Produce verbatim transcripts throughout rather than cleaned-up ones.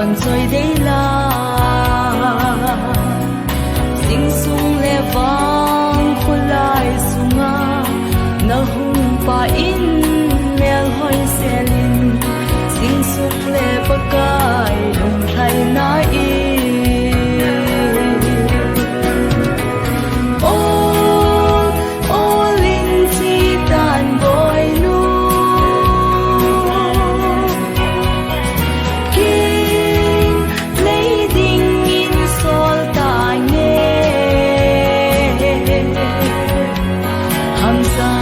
Choi dei la, sing sung le vang kholai sunga, na hung pa in mel hoi selin, sing sung le Pakai lunglhai na i. O, o lin chi tan boinu. King, lei dingin sol ta nge. Hamsa,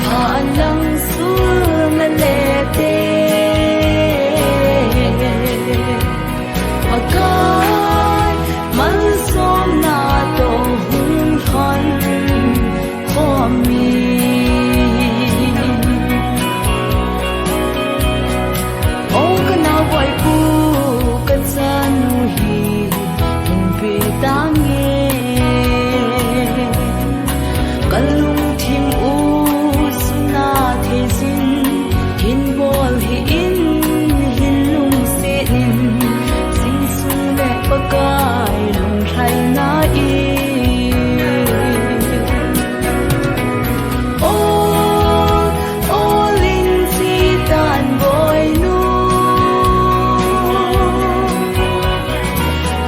pha lang sul na le te. Pakai, malsomna toh hung lhon. Khomi. O ka nau boipu, ka chanu hi hin pe tange. Ka lungthim u suna thei sin, hin bol hi in, hin lungset in, sing sung le Pakai lunglhai na i. O, o lin chi tan boinu.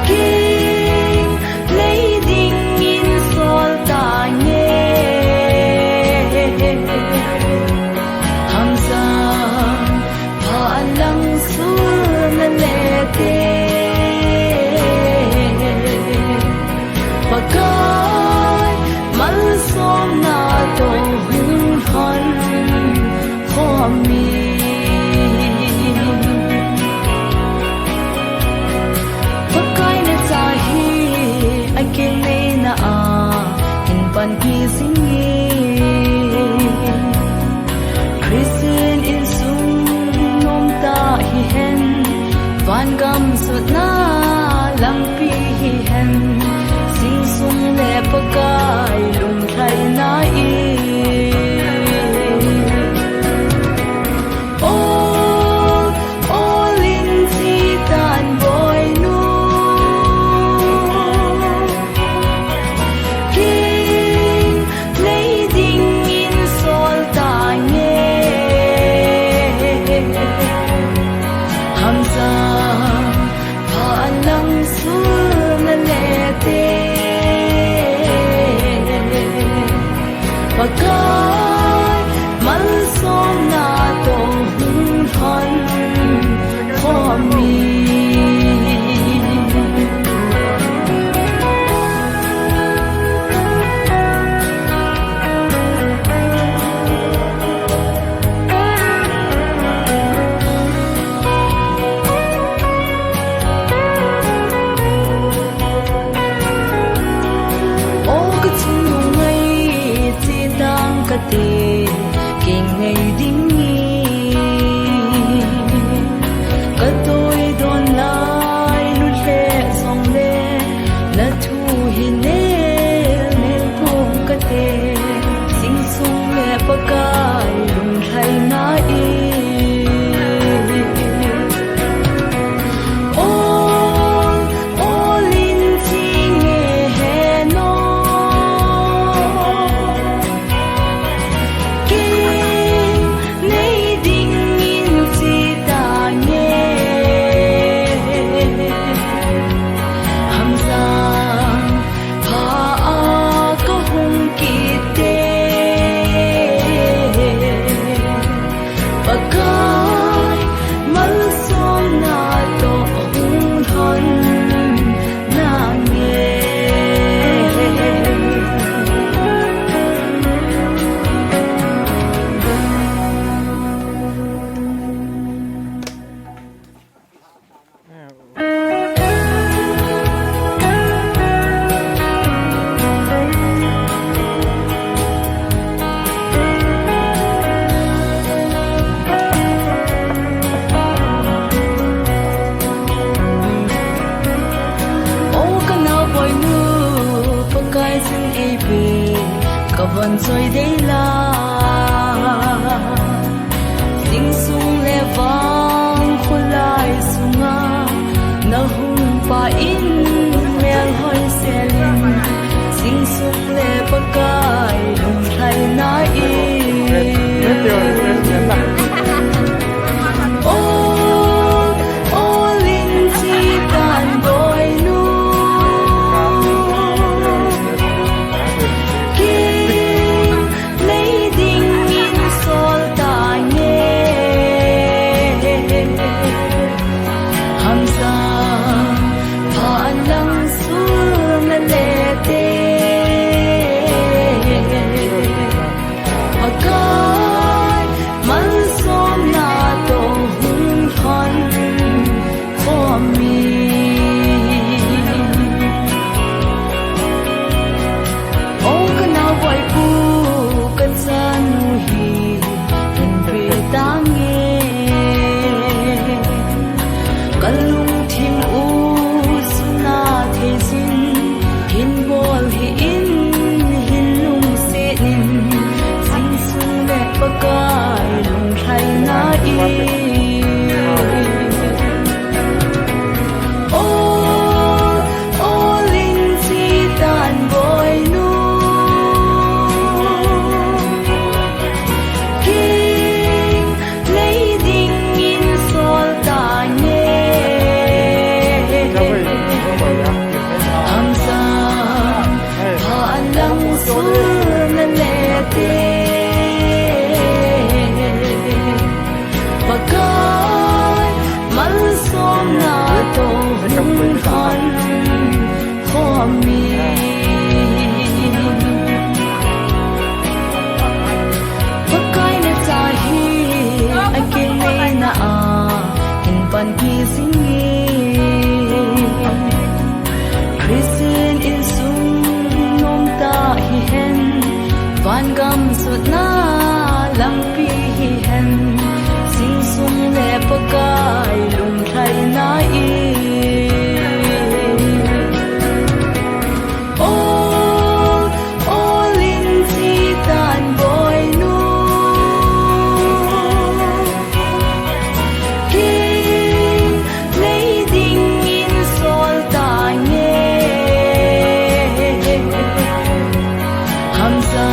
King, lei dingin sol ta nge. Hamsa, pha lang sul na le te. Pakai, malsomna toh hung lhon khomi. Pakai na cha hi, a kei nei na a, hin panpi sing e. Christian insung nom ta hihen, van gam sutna lampi hihen, sing sung le Pakai lunglhai na i. O, o lin chi tan boinu. King, lei dingin sol ta nge. Hamsa, pha lang sul na le te. Pakai, malsomna toh hung lhon khomi. O ka chungnung ngai, che tang ka te, kei ngai ding e. Ka toi don lai lut le jong le, na thu hi nel nel pong ka te, sing sung le Pakai lunglhai na i. O, o lin chi nge he no. Kei nei dingin chi ta nge. Hamsa, pha a ka hung kit te. Pakai, malsomna toh hung lhon na nge. O ka nau boinu, Pakai sin ei pe, ka von choi dei la. Sing sung le vang kholai sunga, In mel hoi selin, sing sung le Pakai lunglhaina in. O, o lin chi tan boinu. Ki Nei dingin sol tange. Hamsa pha lang sul na le te. Pakai malsomna toh hung lhon. Khomi. O ka naoboipu ka chanu hi hin pe tange. Ka lungthim u suna thei sin hin bol hih in hin lungset in. Sing sung le Pakai lunglhaina in. O, o lin chi tan boinu. King nei dingin sol tange. Hamsa pha lang sul na le te. Pakai malsomna toh hung lhon khomi. Pakai na cha hi a kinei na a hin pan hi singi. Christian insung nom ta hi hen, van gam sutna lampi hi hen, sing sung le Pakai lunglhaina in. O, o lin chi tan boinu. King nei dingin sol tange. Hamsa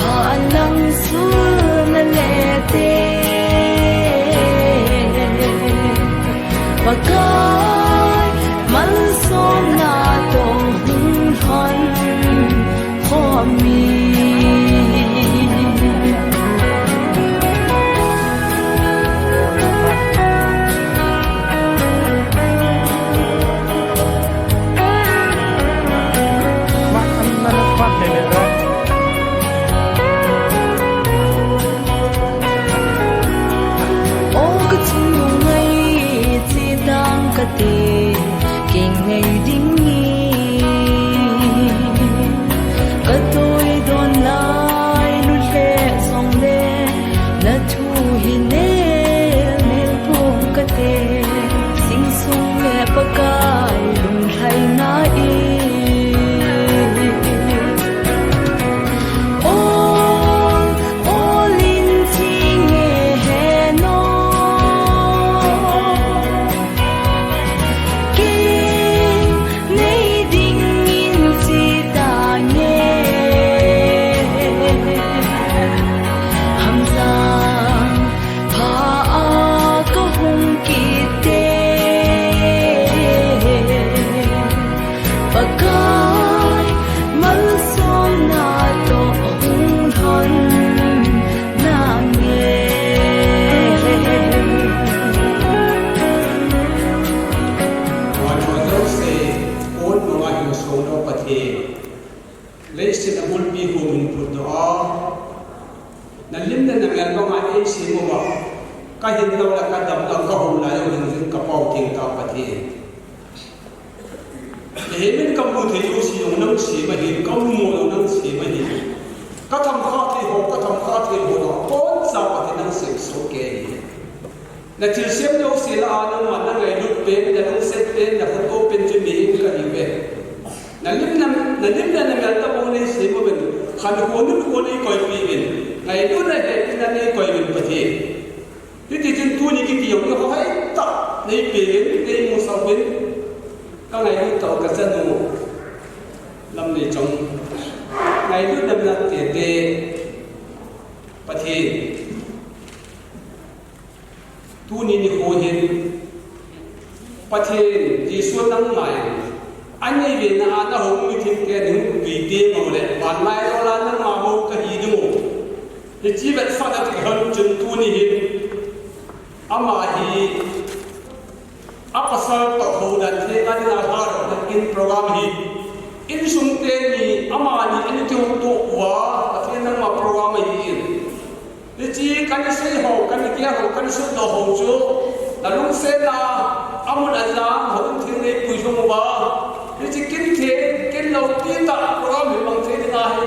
pha lang sul na le te. Pakai malsomna toh hung lhon khomi. O ka chungnung ngai chi dang ka te, kei ngai ding nge. Ka toi don lai nu le song le, na thu hi nel nel pong ka te, sing sung le Pakai lunglhaina in. O, o lin chi nge he no. King nei dingin chi tange. Hamsa pha a ka hung kit te. Pakai malsomna toh hung lhon nange. Tua tua jouse, kon nunga hinsolo Pathen. Leiset a bulpi hung hin putdoh a, na lim le na mel banga eisem uva, ka hinna le ka damna, ka hou lai u hin jing ka pao theng ta Pathen. Hemin ka mu thei jouse jong nang sem ahi, ka mu mo jong nang sem ahi. Ka tham kha thei ho, ka tham kha thei ho, a kon cha Pathen nang sem soh kei ahi. Na thilsem jouse lah a nangman na ngailut pen, na lungset pen, na photo pen chu mihem ka hi uve. Na lim na, na lim le na mel tobang nei sem uvin, khankho nunkho nei koipi uvin, ngailutna hepina nei koi uvin Pathen. Hiti chun tuni kiti jong hi hoitah nei pe uvin, nei musah uvin. Ngailut tau ka chanu Lamneichong. Ngailut namna tete Pathen. Tuni nikho hin Pathen Jesu nangma in anei ve na a na hung mithengte ni hung pi te ngau le, van lai lo la nangma ho ka hi ding u. Hichi vetsahna thu hon chun tuni hin ama hi a pasal toh ho dan theng a dinga lhadohna in program hi insung teni amani in kihouto uva, Pathen nangma program ahi in. Hichi kana sei ho, kana gel ho, kana sutdoh ho chu na lungsetna a mun a jang ho in thil nei pui jong uva. Hichi kin theng, kin loupi tah program hi bang thei ding ahi.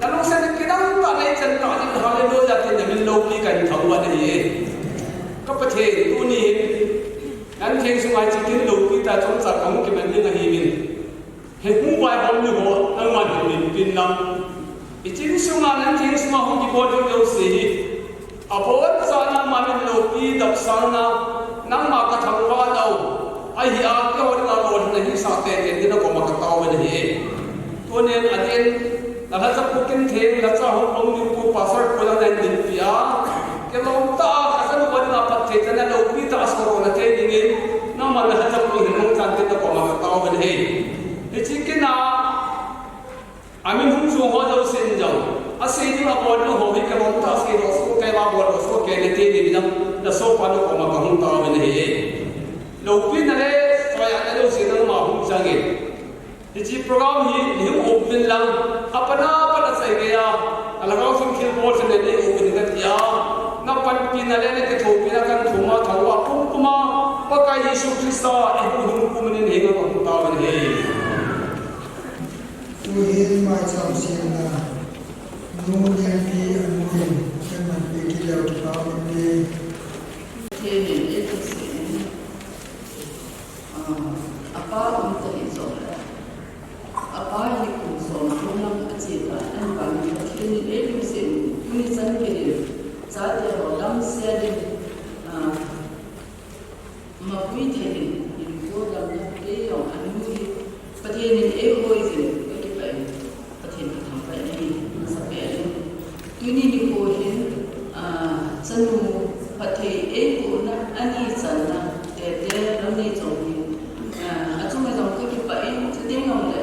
Na lungsetna kidang tah nei chan tah ding, hallelujah, tin na min loupi kahin thang uva ahi e. Ka Pathen, tuni hin Nan theng sunga hichi kin loupi tah chomcha kahung kiman ding ahi in. Hi hung vaihom ni ho, nangman hin min pin lang. Hichi sunga nan theng sunga hung kibol ding jouse hi. Aboncha nangma min loupi dapsang na, nangma ka thangvah nau. Ahi a, keiho dinga lolhinna hisah tete ding na koma ka tao uve ahi. Tunin adin, na lhacha pu kin theng, lhacha hung pang ding pu pastor pu lang nan din pi a. Kilom tah a, ka chanu uva dinga phatthei chana loupi tah a soro na thei dingin, nangma na lhacha pu hin hung chan tin na koma ka tao uve ahi. Hichi kin a, amin hung jong ho jousen jong. Asei ding abol ding ho hi kilom tah a seidoh soh kei, abol doh soh kei na te ding jong, na sohpa na koma ka hung tao uve ahi. Loupina le, soiya na jouse nangma hung chang in. Hichi program hi, nei hung up uvin lang, apat apat a chai geiya, alhagao sung thilbol thil nei up uvin kati a, na panpina le na kithopina kahin thum a, thangvah pumpum a, Pakai Jesu Christa, eihung hinkho min in henga kahung tao uve ahi. Tuhin maicham semna, Nu Lianpi anu in, kahin manpi kit leu kipah um inte. Pathen in eilungset in, ah, apa um ta hih jongle, apa hi kum som thum lang ache tai, ahivangin Pathen in eilungset in, tuni chan geiyin, chate ho damsel in, ah, mapui thei in, hinkho damna kei jong anu hi, Pathen in eihoi jin, kakipah in, Pathen kathangvah in, masapen in. Tuni nikho hin, ah, chanu phatthei eipohna ani channa tete Lamneichong hi, ah, achunga jong kakipah in, chuteng jongle,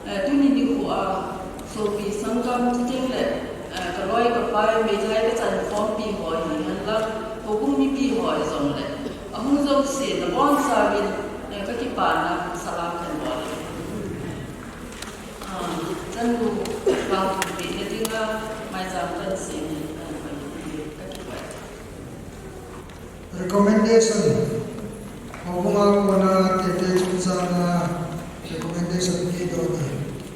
ah, tuni nikho a sopi sanggam chuteng le, ah, kaloi kapai meithai kachan khompi ho hihen lang, houbung mipi ho hijongle, ahung jouse nabonchauvin, ah, kakipana salam kahin bol e. Ah, chanu vangthumpehna dinga maicham kahin sem in, ah, kakipah e. Recommendation. Houbung a kona tete chungchanga recommendation pedohna.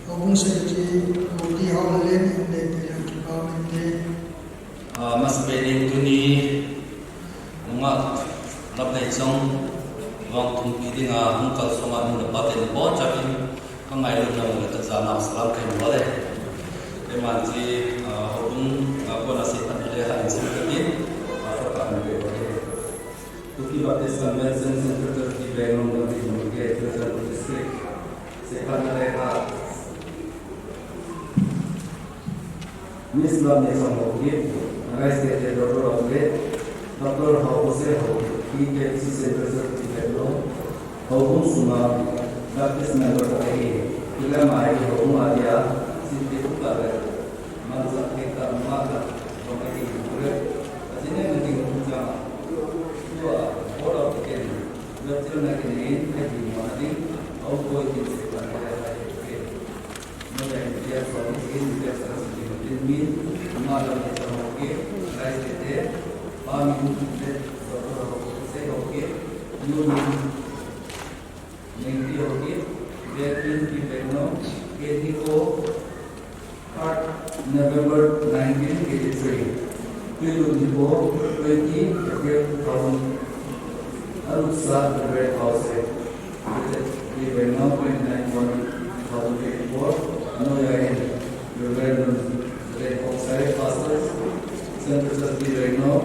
Houbung Secretary, Pu T. Haolalen in neipeh leu kipah um inte. Ah, masapen in tuni nungah Lamneichong vangthumpi dinga hung kalsong a nu le pa ten nabonchauvin kangailutnau le kachanau salam kahin bol e. Keiman hiche, ah, houbung, ah, kona seiphatna le hah in sim katin, ah, kapa nabeh uve. Kuki Baptist Convention Central Church T. Vengnom, Lamneichong, Churachandpur District. Seiphatna le hah. Miss Lamneichong Haokip, Vice President Doctor Haokip, Doctor Haokip, Haokip, P K C Central Secretary Vengnom, houbung sunga Baptist member khat ahi, hilai ama hi houbung a dia, sinte upa le, manchah thei tah, nungah tah, jong ahi, le, ajinei na ding hung chang, tua, Board of Deacon, Doctor na kinin, ahi mo na ding, au koi kin se pa na ahi, okay. November nineteen eighty-three. Twenty April two thousand. Arupsa, Reverend House, Reverend Nong, twenty-nine one two thousand twenty-four, Anoya in, Reverend Reverend Hoksai, Pastor, Central Trustee, Reverend Nong,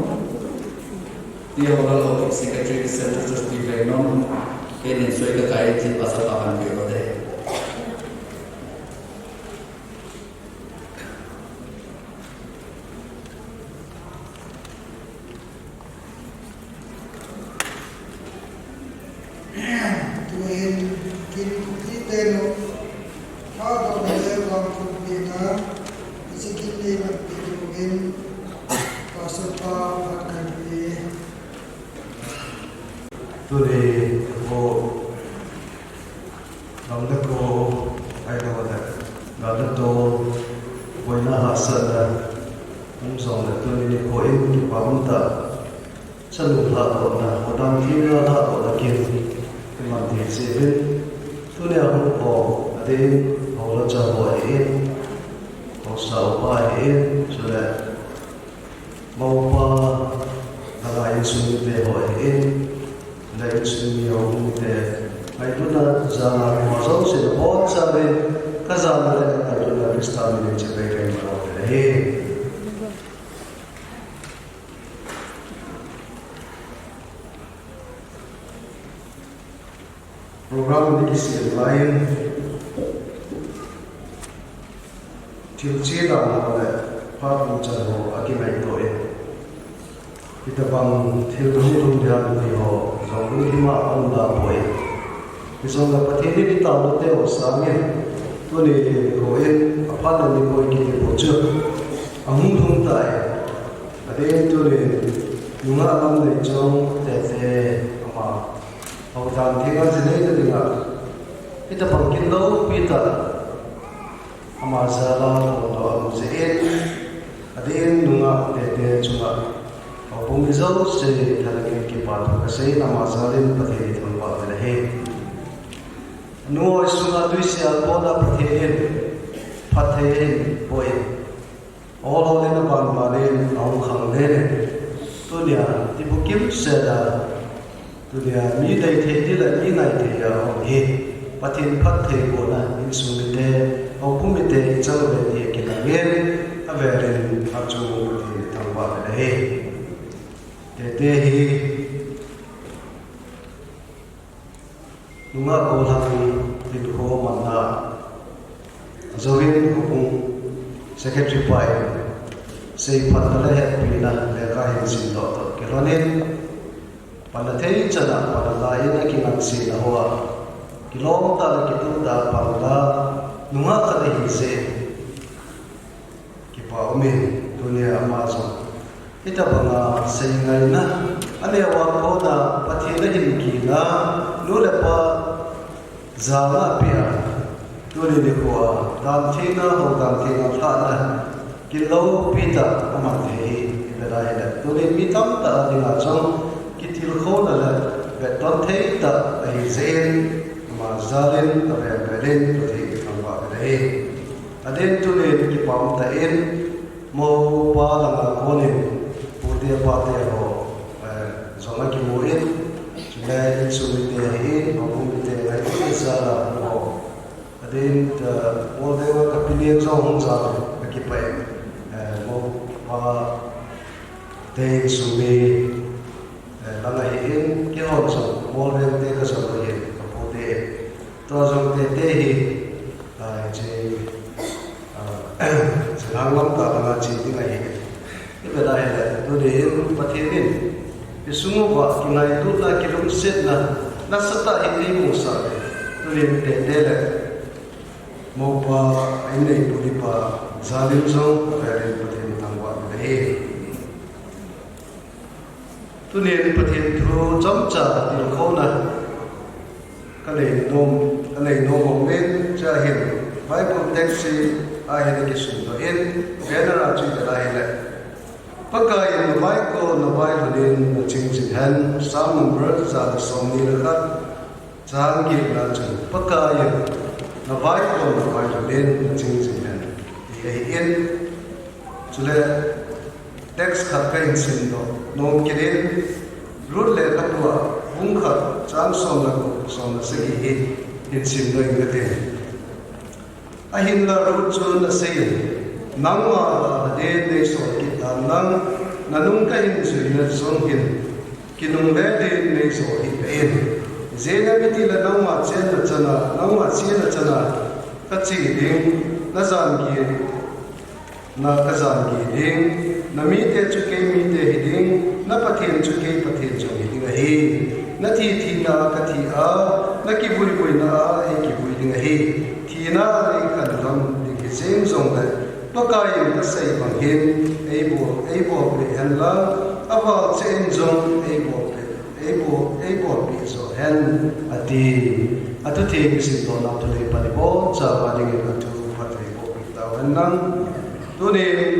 T. Haolal, Secretary, Central Trustee, Reverend Nong, Ken in soi ka kai ti pastor pa kan bi ro de. Tuin kin ti te no ha do le wang kun pi na si kin ni man pi tu in pastor pa kan bi. Tuni ko, lam le ko, ai ko le, gal le to, boina hahsatna, um jong le tuni nikho in kipa um tah, chanu lhadohna, hodan thina lhadohna kin, iman thei jeh uvin, tuni a hung ho, adeh in, ho le cha ho ahin, haosa upa ahin, chule, Moupa, langa insung mite ho ahin, le insung mi ho mite, ngailutna jal a ho jouse nabonchauvin, ka jana le ka ngailutna Christa min in chibai kahin bol ahi. Program ni kisem lai in, thil che dan ho le phat umchan ho akingaito in, hitabang thil hung lhung ding ham ti ho jong lungthim a aum da poi. Hijongle Pathen in i taona teu sangin, tuni nikho in, aphat le nikho kiti bou chu ahung lhung tai. Adeh in tuni nungah Lamneichong Tete ama Houdan thenga ji neina dinga, hitabang kin loupi tah, ama jal a phondoh aum jeh in, adeh in nungah Tete chunga, houbung mi jouse thalheng in kipa thu kasei in ama jal in Pathen i thangvah uvin ahi. Anu hoi sunga tuisel pona Pathen in phatthei ahin boh in, Ol ol in aban ban in ahung khang lele. Tunia, ibukim sela. Tunia, mi dei thei ding le mi ngai thei a hung hi. Pathen phatthei bohna insung mite, houbung mite, ichang uve ti akilang in, avel in, achung Pathen i thangvah uve. Tete hi, Nungah gollhang hinkho manna, ajou in houbung secretary pa in seiphatna le hepina lekha hin simdoh toh kilhon in, panla thei chan a panla in akingansena hoa, kilom tah le kituh tah a panla nungah khat ahi jeh in, Kipa um in, tunia ama jong hitabanga seingaina, aneo a kona Pathen ahin gina, nu le pa jana apeh a, tuni nikho a, dan theina, houdan theina lhahna, kin loupi tah aman thei hi, ipi ahile, tuni mi tamtah a dinga jong, kitilkhouna le, vetton thei tah ahi jeh in, ama jal in, avel vel in, Pathen i thangvah uve. Adeh in tunin kipa um tah in, moupa langa konin, pute pate ho, eh, jong akimu in, chule insung mite ahin, houbung mite ahin, insung mite ho. Adeh in, eh, Molveng a kapinen jong hung jal, kakipah in, eh, moupa te insung mi, eh, lang ahin, keihon jong, Molveng te kajou ahin, kapute. Tua jong Tete hi, ah, hiche, ah, Chinland lam tah langa che ding ahi. Ipi ahile, tuni hin Pathen in, isung uva kingailutna, kilungsetna, nasatah in eimusah uve. Tuni hin Tete le, moupa, inneipu pa, jal in jong, avel in Pathen i thangvah uve. Tunin Pathen thu chomcha tilkhouna kanei nom, kanei nom mong in, chua hin Bible text hi ahin akisundoh in, banner a chu ipi ahile, Pakaiyin navaikol navailhun in naching jing hen, Psalm number ja le somni le khat. Chang getna chun, Pakaiyin navaikol navailhun in naching jing hen, ti ahin. Chule text khat kahin simdoh nom kit in, Ruth lekhabu a bung khat chang som le gup, som le sagi hi hin simdoh inge kati. Ahinla Ruth chun aseiyin, nangma dinga neisol kit dan lang, nanung kahin juina jong hin, kinungle din neijo hih in, ti Ijeh inem itile nangma chenna chana, nangma chena chana kache ding, na jan gei na kajan gei ding, na mite chu kei mite hi ding, na Pathen chu kei Pathen jong hi ding ahi. Na thi thina a kathi a, na kivui vuina a eikivui ding ahi. Thina a eikhen gam ding hi jeng jongle, Pakai in asei bang hin, eibol, eibolpeh hen lang, aval cheh in jong eibolpeh, eibol, eibolpeh jo hen, ati. Athu theng isim doh nau thulei pan ibon chauva dingin athu phatthei boh peh tau hen lang. Tunin,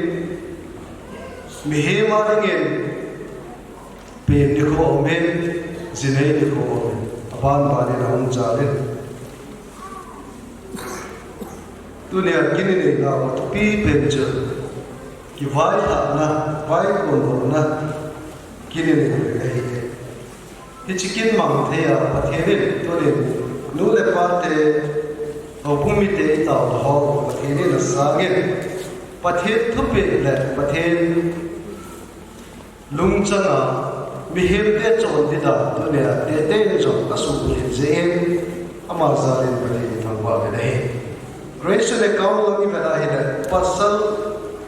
mihem a dingin, pen nikho aumin, jinei nikho aumin, aban banin ahung jal in. Tunia kin inei nau a thupi pen chu, kivailhahna, vaikon dohna, kin inei ahi. Hiche kin mang thei a, Pathen in, tunin, nu le pa te, houbung mite itaona ho, Pathen in asang in, Pathen thupeh le Pathen lungchang a, mihem te chondit a, tunia, teitei in jong asuhbulhit jeh in, ama jal in Pathen ithangvah uvin ahi. Creation account lang ivet a ahile, pasal,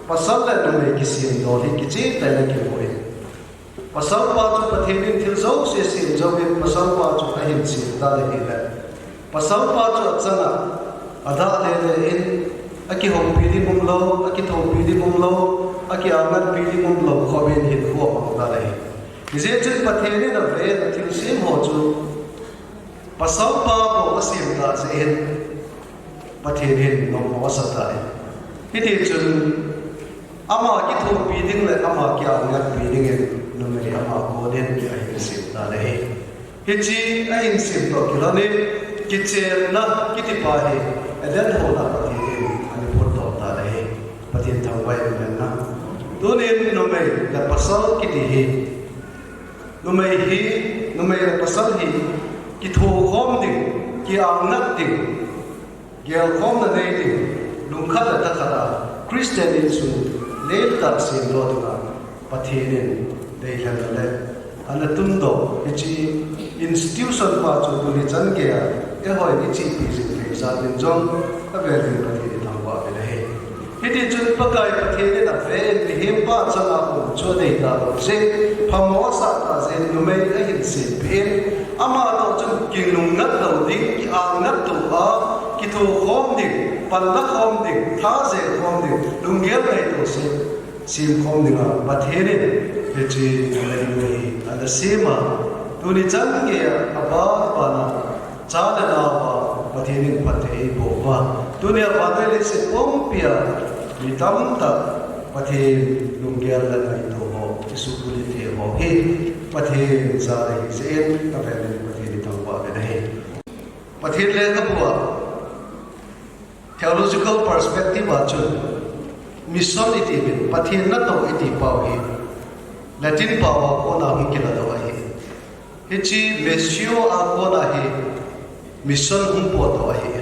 pasal le numei kisemdoh hi kicheh tah in akimu in. Pasal pa chu Pathen in thil jouse asem jouvin, pasal pa chu ahin sem tan ahile, pasal pa chu achang a, adah lele in, akihoupi ding umlou, akithopi ding umlou, akiangatpi ding umlou, khopin hinkho amang tan ahi. Hijeh chun Pathen in aven athilsem ho chu, pasal pa bou asem tah jeh in, Pathen hin nommo asa tan ahi. Hiti chun, ama kithopi ding le ama kiangatpi dingin numei ama konin ahin sem tan ahi. Hiche ahin sem toh kilhonin, kichenna kiti pa hi Eden hon a Pathen in ana phutdoh tan ahi. Pathen thangvah in umhen lang. Tunin numei le pasal kiti hi, numei hi, numei le pasal hi kithokhom ding, kiangat ding, gelkhomna nei ding, lungkhat le thakhat a Christian insung lentah semdoh dinga Pathen in deilhenna le ana tundoh, hiche institution pa chu tuni chan geiya eihon ichepi jing thei jeh in jong avel in Pathen ithangvah uvin ahi. Hiti chun Pakai Pathen in aven mihem pa chang a um chu adeitah lou jeh, phamo asah tah jeh in numei ahin sempeh in, ama toh chun kinungnat lou ding, kiangat tou a, kithokhom ding, panlakhom ding, tha jelkhom ding, lunggel ngaito sem, semkhom dinga Pathen in hiche numei hi ana sem a, tuni chan geiya aban ban a, cha le nao a Pathen in phatthei eiboh uva, tunia vannoi leiset pumpia mi tamtah Pathen lunggel le ngaito ho, isuhbulhit thei ho hi Pathen jal ahi jeh in, avel in Pathen ithangvah uvin ahi. Pathen lekhabua theological perspective a chun, mission iti uvin, Pathen natoh iti pau hi Latin pau a kona hung kiladoh ahi. Hiche missio a kona hi mission hung potdoh ahi.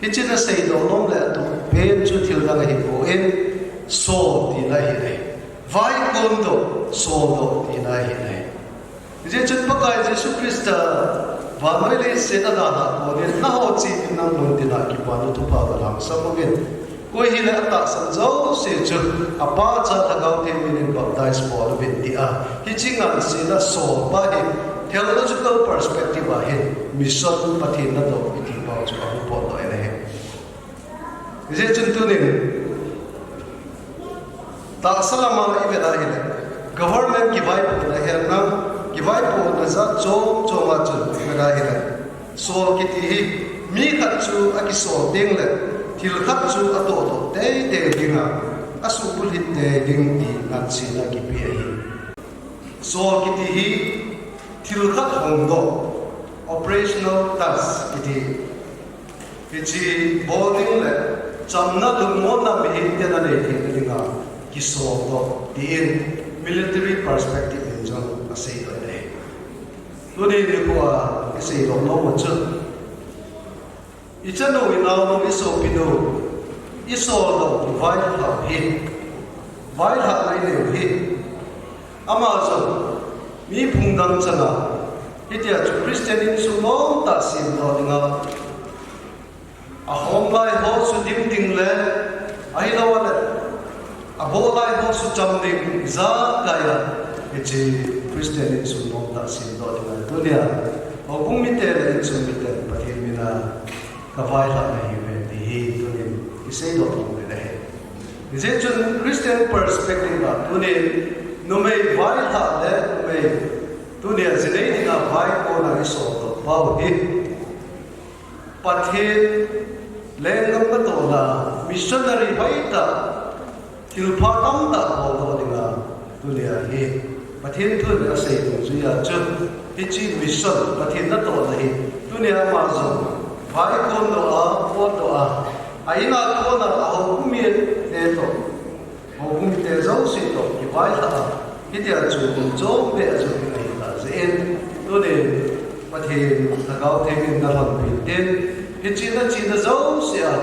Hiche naseidoh nom le atupen chu thil dang ahipoi, sol tina ahi. Vaikon doh, soldoh tina ahi. Hijeh chun Pakai Jesu Christa vannoi leiset a adalhah konin, naho chepin nang mun tina kipana thupha galhangsam uvin. Koi hile atahsan jouse chu apa, cha, lhagao Theng minin baptize bol uvin tia, hiche ngansena solpa hi theological perspective a hin mission, Pathen natoh iti pau chu ahung potdoh in ahi. Hijeh chun tunin, tahsa lama ivet a ahile, government kivaipohna hen lang, kivaipohna jat chom chom a chun ivet a ahile, sol kiti hi mi khat chu akisol tengle thil khat chu atohdoh teitei dinga, asuhbulhit tei ding ti ngansena kipe ahi. Sol kiti hi thil khat hongdoh, operational task kiti, hiche bol ding le chamna lungmonna mihem ten anei theina dinga kisoldoh tin military perspective in jong aseidoh in ahi. Tuni nikho a iseidoh nom u chu, ichanu, inaonu, isopinu isoldoh u vailhah hi, vailhahna ineiu hi, ama jong mi phung dang changa Hitia chu Christian insung nomtah semdoh dinga, ahom lai ho sudim ding le, ahilou le, abol lai ho sucham ding, ijakai a, hiche Christian insung nomtah semdoh dinga tunia houbung mite le insung mite Pathen mina kavailhahna ahiuve ti hi tunin iseidoh nom u ahi. Hijeh chun Christian perspective a tunin numei vailhah le numei tunia jinei dinga vaikon a isol doh pau hi Pathen lenggam natohna missionary hoitah, thilpha tamtah boldoh dinga tunia hi Pathen thun asei dungjuia chu hiche mission Pathen natohna hi tunia ama jong vaikon doh a, potdoh a, a-in a kon a, ahoubung mite toh, houbung mite jouse toh kivailhah a, hitia chu mun chom beh a jot ding ahitah jeh in, tunin Pathen Lhagao Theng in nalhonpi intin, hiche nachena jouse a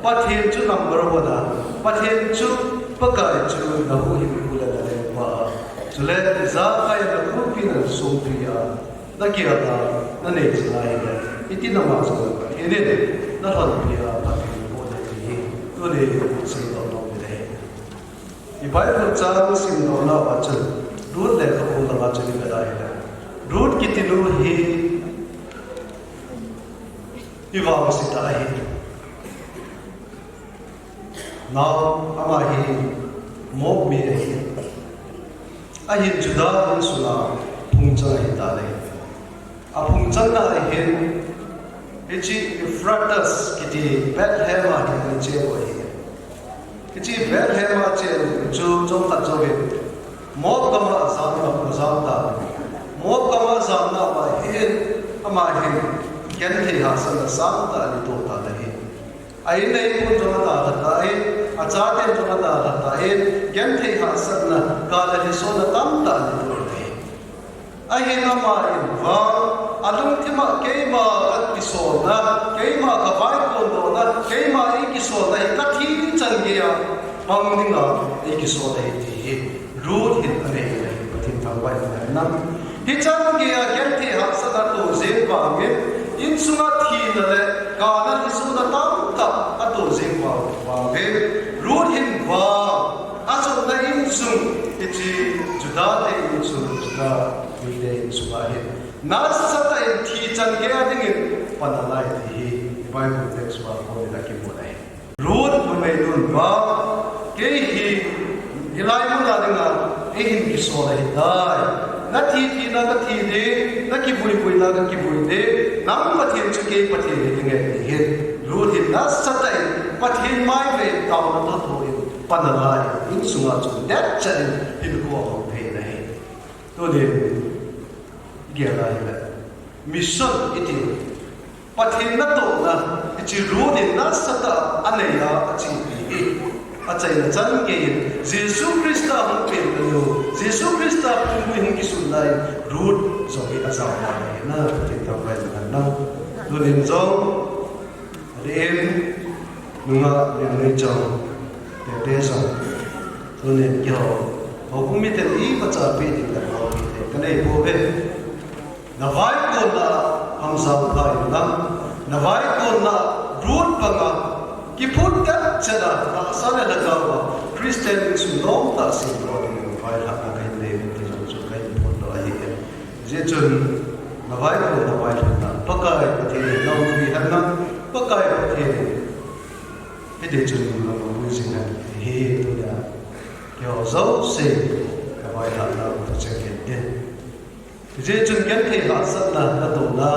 Pathen chu number one a, Pathen chu Pakai chu nahuhhingpu le nalengpa a, chule ijakai a nakhopi nasongpi a, nagel a nanei chan ahile, hitin ama jong Pathen in nalhonpi a, Pathen naboh e ti hi tunin seidoh nom u ahi. I Bible chang simdoh nauva chun Ruth lekhabu lama chun ivet ahile, Ruth kiti nu hi ivangset ahi. Nao ama hi Moab mi ahi. Ahin Judah insunga phungchang ahitai. Aphungchangna ahin, hiche Ephrathah kiti Bethlehem a hin ache u ahi. Hiche Bethlehem a ache chu chomkhat jouvin Moab gam a ajam, ajam tai. Moab gam a ajamna uva hin, ama hin genthei hahsatna sangtah anatoh tan ahi. A-in a-in pon jong adalha tan, achaten jong adalha tan, genthei hahsatna, kah le lhisona tamtah anatoh ahi. Ahin ama in vang, alungthim a keima kakisolna, keima kavaipondohna, keima eikisolna hi kathi chan geiya pang dinga eikisol ahi ti hi Ruth hin anei ahi. Pathen thangvah in umhen lang. Hichan geiya genthei hahsatna atoh jeng vangin, insunga thina le kah le lhisona tamtah atoh jeng vang, vangin, Ruth hin vang, ajotna insung, hiche Judah te insung, Judah mite insunga hin nasatah in thi chan geiya dingin pan alai ti hi Bible text a konin akimun ahi. Ruth numeinun vang, kei hi hilai muna dinga eihin kisol ahitai. Nathi thina kathi ding, nakivui vuina kakivui ding, nang Pathen chu kei Pathen hiding ahi ti hin Ruth hin nasatah in Pathen mai vei taona thotho in pan alai, insunga chun detchan in hinkho ahong thei in ahi. Tunin igel a ahile, mission iti Pathen natohna, hiche Ruth in nasatah a anei a achepi hi achaina chan geiyin, Jesu Christa hung pen tah u, Jesu Christa pumpui hung kisun lai in Ruth jong hi ajao ahi na, Pathen thangvah in umhen lang. Tunin jong, adeh in, nungah Lianneichong, Tete jong, tunin keiho houbung miten imacha peh ding le houbung miten kanei pouve. Navaikonna Hamjao Lhai in lang, navaikonna Ruth banga kiphut detchan a tahsa le lhagao a Christian insung nomtah semdoh dingin vailhahna kahin nei uve ti jong chu kahin phondoh ahi. Hijeh chun navaikonna, navailhunna Pakai Pathen in naumpi hen lang, Pakai Pathen in hiti chun nang puijing hen, hi tunia keiho jouse kavailhahna u tucheng hin tin. Hijeh chun genthei hahsatna natohna,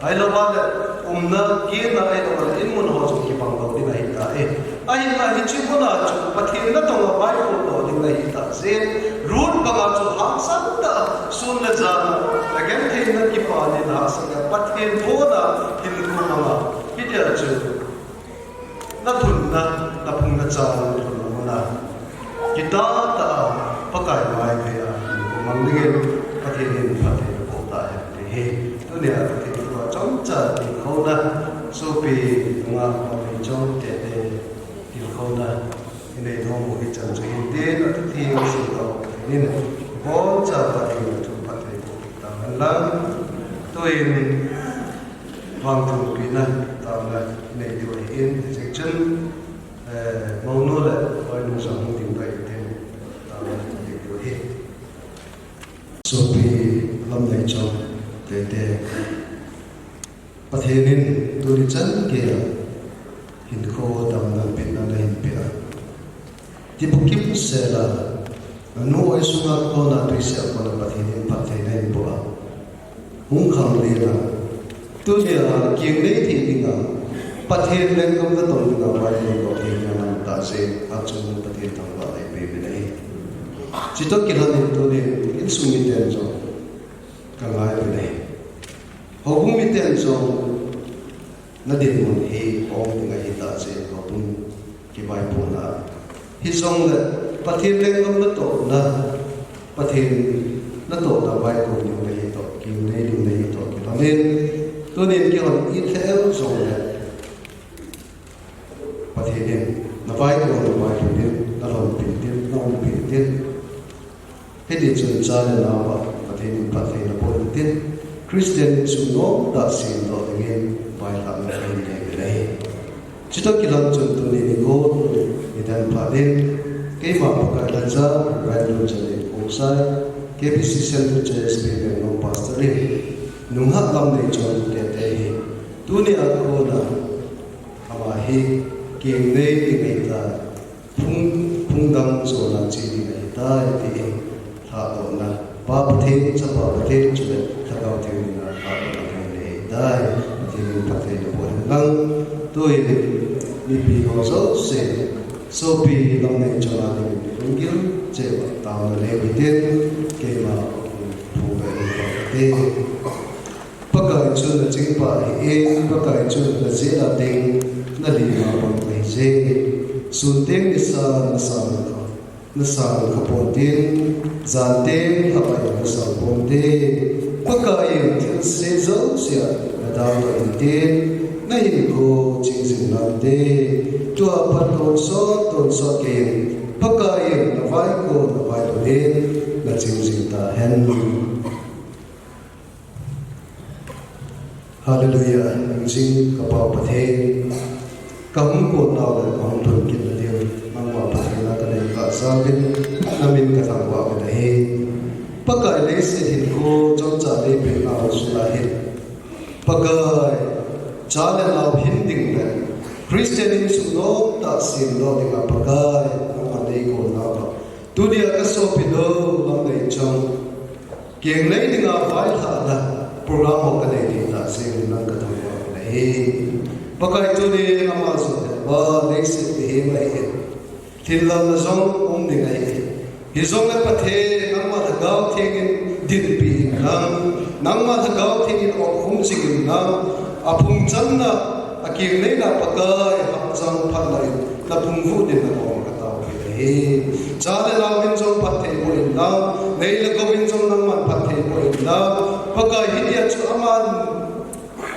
ahilouva le umna, kina, ahilouva le inmun ho jong kibang lou ding ahitai. Ahinla hiche muna chu Pathen natong a vaipodoh ding ahitah jeh in, Ruth banga chu hangsan tah a sun le jan a, nagentheina kipah in hahsat a, Pathen kona hinkho manga, hitia chu nalhunna, naphung nacham nalhunna muna kitah tah a Pakai mai vei a hinkho mang dingin Pathen in phatthei naboh tahen ti hi tunia Pathen thua chomcha tilkhouna, sopi nungah Mameichong, Tete tilkhouna inei nom u hichan chu hin tin, athutheng simdoh Pathen in ibonchauva dingin thu phatthei boh tahen lang. Vangthum pina taona nei diu ahin, hijeh chun, eh, mounu le boinu jong hung ding dai tin taona nei diu ahi. Sopi Lamneichong, Teitei. Pathen in tuni chan geiya hinkho damna, pitna nahin pe a. Ti bukim sela, nanu oi sunga kona tuisel kona Pathen in phatthei nahin boh a. Hung khanglen a, tunia kingnei thei dinga, Pathen lenggam natoh dinga, vaihom doh thei dinga nang tah jeh a chun Pathen thangvah nei peh uvin ahi. Chutoh kilhon in tunin insung miten jong ka ngai uvin ahi. Houbung miten jong na dinmun hi hong ding ahi tah jeh in houbung kivaipohna. Hijongle Pathen lenggam natohna, Pathen natohna vaikon ding nahi toh, kingnei ding nahi toh kilhon in, tunin kihon it lheh jongle Pathen in na vaikon, na vaikon in, na lhonpin tin, na umpin tin. Hiti chun cha le nao a Pathen in phatthei naboh intin, Christian insung nom tah semdoh dingin vaihomna kahin nei uvin ahi. Chutoh kilhon chun tuni nikho, nidan phat in, keima Pakai lhacha, Reverend Lunchale Khongsai, K B C Central Church Pengnoung Pastor in, nungah Lamneichong Teitei hi, tunia kona, ama hi kingnei ding ahitai, phung, phungdang chona che ding ahitai, tin lhadohna, Pa Pathen, Chapa Pathen, chule Lhagao Theng mina lhadohna kahin nei ahitai. Pathen in phatthei naboh hen lang. Tuin mipi ho jouse, Sopi Lamneichong a dingin lunggil cheh uva taona nei uvin tin, keima phu ve uvin te. Pakai chu nachingpa ahin, Pakai chu najel a ding, nalima bang ahije. Sun teng nisa nasang kha, nasang kha ponte, jan teng lhapai nasang ponte. Pakai in thilse jouse a nadaldoh inte, nahinkho ching jing nante. Tua pat tonsot, tonsot keiyin, Pakai in navaikon, navailhon in naching jing tahen. Hallelujah, hingjing ka Pa Pathen, kahung konnau le kahung lhun kitna diu, nangma Pathen a kanei kahsa uvin, namin kathangvah uvin ahi. Pakai, leiset hinkho chomcha neipeh nau sunga hin, Pakai, cha le nao hin ding le Christian insung nomtah semdoh dinga Pakai, nangma neikonnau a, tunia kasopi nu Lamneichong kingnei dinga vailhahna program ho kanei thei tah jeh in nang kathangvah uvin ahi. Pakai, tunin ama jong hi leiset mihem ahin, thillamna jong um ding ahi. Hijongle Pathen, nangma Lhagao Theng in dinpi in lang, nangma Lhagao Theng in umkhum jing in lang, aphung channa, akingneina Pakai, hahsat phatna in naphung vuh dingin nakoma katao uvin ahi. Cha le nao in jong phatthei boh in lang, nei le gou in jong nangman phatthei boh in lang, Pakai, hitia chu aman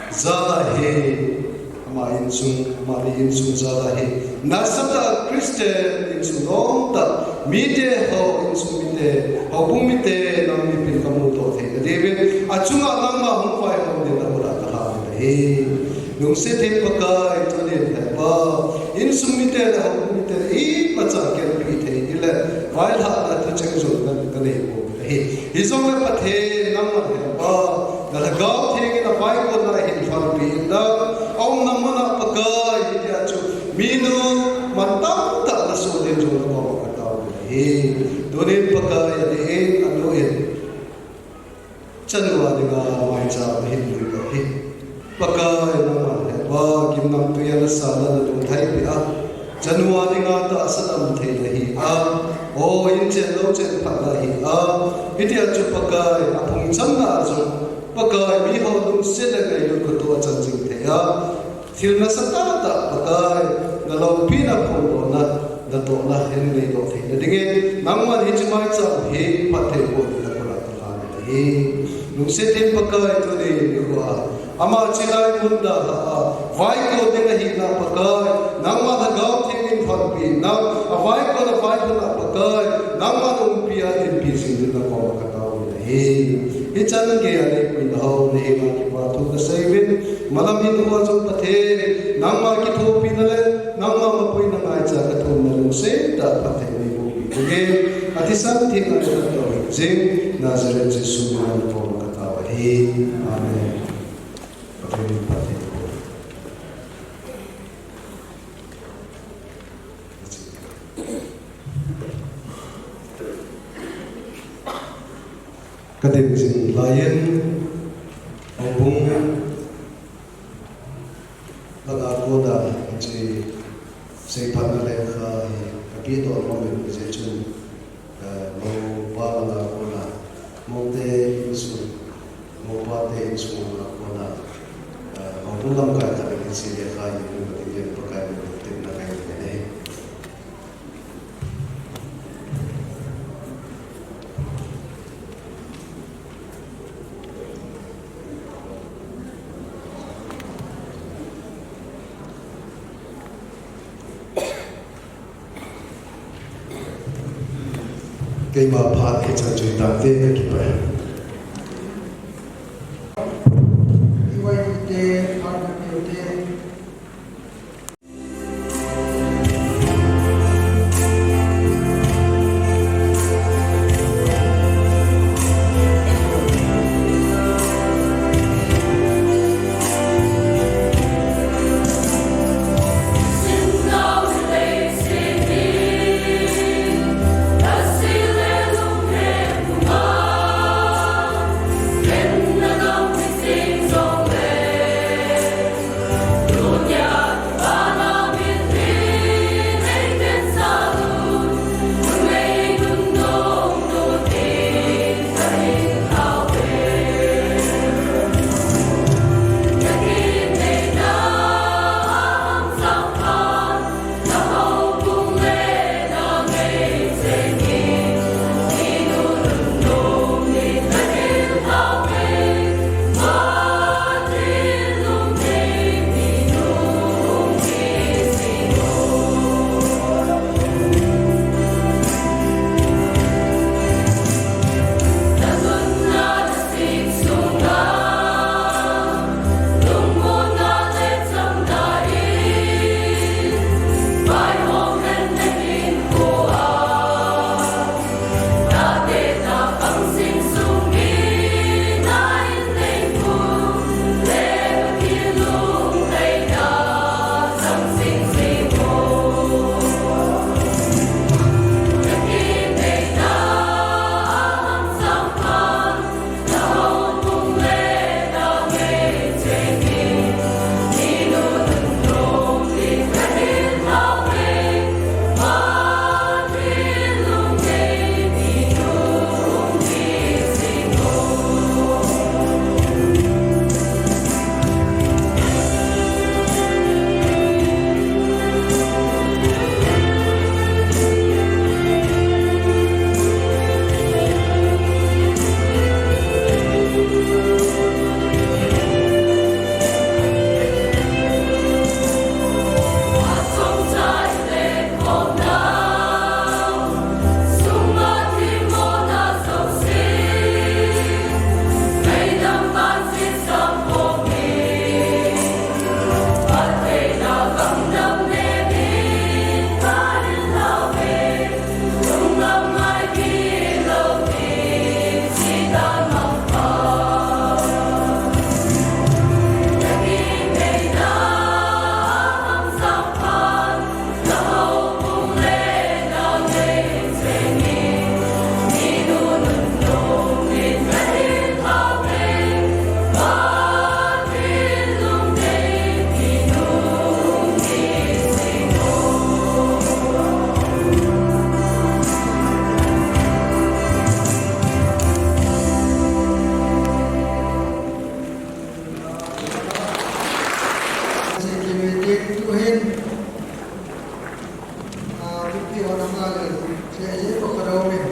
jal a hi, ama insung, amani insung jal a hi, nasatah Christian insung nomtah, mite ho insung mite, houbung mite, nang mipin kamudoh theina diuvin, achunga nangma hung vaihom dingin nakoma kalhan ahi. Lungset thei Pakai, tunin he Pa, insung mite le houbung mite le imacha kelpi thei ding le vailhahna thucheng jong kanei bou ahi. Hijongle Pathen, nangman he Pa, na Lhagao Theng in avaikonna hin lhonpi in lang, aumna muna Pakai, hitia chu minu mantam tah nasoh dingin jong nakoma katao uvin ahi. Tunin Pakai, adeh in, anu in, chanu a dinga maicham ahin lui lou hi, Pakai, nangman he Pa, gimnamtui a nasa a nalungthim peh a, chanu a dinga tahsa damtheina hi a, o, inchen louchen phatna hi a, hitia chu Pakai, aphung channa a jong, Pakai, miho lungset le ngailut kitoh a chan jing thei a, thil nasatah tah Pakai, naloupina phondohna, natohna hin neidoh theina dingin, nangman hiche maicham hi phatthei boh dingin nakoma kalhan ahi. Lungset thei Pakai, tuni nikho a, ama chilai mun dalha a vaikon ding ahina Pakai, nangma Lhagao Theng in lhonpi in lang, avaikon, availhon a Pakai, nangman umpi a dinpi jing dingin nakoma katao uvin ahi. Hichan geiya neipuina ho nahenga kipa thu kasei uvin, malam hinkhoa jong Pathen, nangma kithopina le nangma mapuina ngaicha kathumna lungset tah a Pathen in eibohpi thei hen. Athisan thenga kathangvah u hijing, Nazareth Jesu mina nakoma katao ahi. Amen. Pathen in phatthei boh. Kading jing laiyin, houbung langa kona hiche seiphatna lekha hi kapehdoh nom in, hijeh chun, eh, moupa langa kona, moute insung, moupate insung langa kona, eh, houbung lamkai khat in hiche lekha hi hung ding in Pakai min in tepna kanei ahi. Keima phat hichan chu hitante, kakipah e. Iwai te, phat na piu te. Tuhin, ah, mipi hon ana lel thei ji pakhat aumin,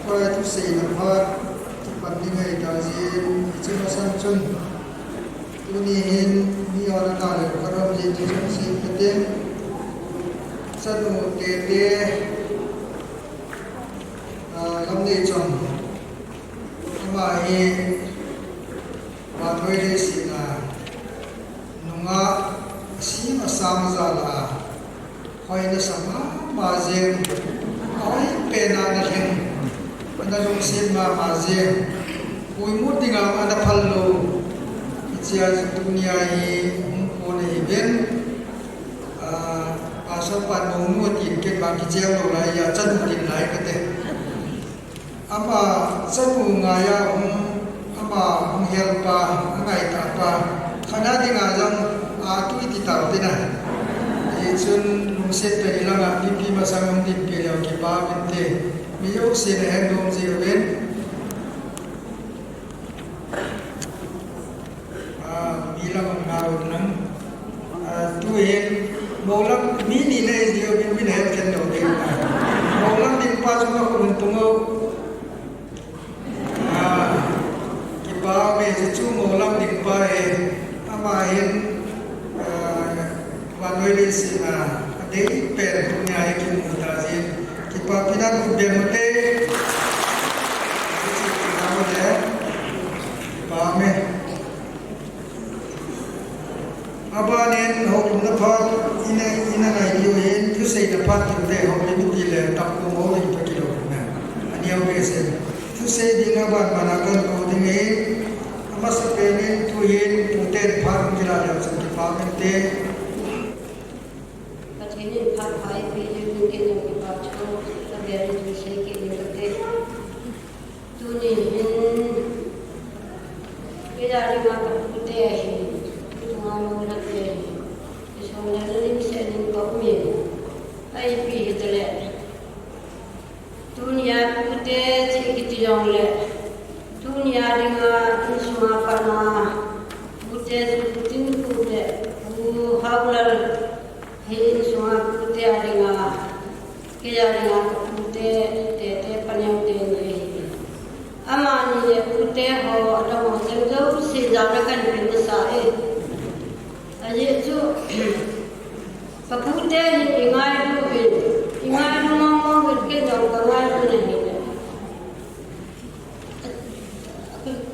Pakai thuseina phat kipan ding ahitai jeh in, hiche masang chun tuni hin mi hon ana lel pakhat aum jeh in, hiche chun sei kate. Chanu Tete, ah, Lamneichong. Ama hi Kena na lheng, ana lungset mama jeng. Puimut dinga ana phal lou. Hichea tunia hi hung kon ahi ven. Ah, Pastor pan monu atin ken bang kicheng lou lai a, chanu tin lai kate. Ama chanu ngaiya hung, ama hung helpa, angaitapa. Khana dinga jong atui ti tau tina. Hichun lungset tah in langa mipi masang hung dinpi leu kipa uvinte. Mi jousen ahen nom jiuvin. Ah, mi lam a ngah un lang. Ah, tuhin, mou lam mi ni nei jiuvin, min het khen lou ding. Mou lam ding pa chu na khun tung o. Ah, kipa ume, chu mou lam ding pa e. Ama hin, ah, vannoi leiset a adei pen tunia hi kimu ta jin. Kipa pina ku ben mo te. Kipa ume. Abanin houlimna phat ina, ina ngai diu hin, thuseina phat diu le houlim ti le tapkong houlim pa kilou na. Aneo behseh. Thusei ding aban mana kan ko ding e. Amasapen in tuhin tuten phat kila leu chun kipa uvinte. Pathen in phat pha eipeh jeh un ken jong kipa thu kaben in thusei kit in kate. Tuni hin, kei a dinga kapute ahi, tunga mouna te ahi, kisonlelna nimset in ka um in, a ipi hitaleh. Tunia pute ti kiti jongleh, tunia dinga insunga pat a, pute chu Pu Tinpu le Pu Haolal, hi insunga pute a dinga, kei a dinga kapute, Tete Paneo teni ahi. Amani le pute ho, adang ho cheng jouse jana kahin pe masa e. Ajeh chu, kapute hi ingailu uvin, ingailu mong mong uvin, ken jong kangailu nahi le.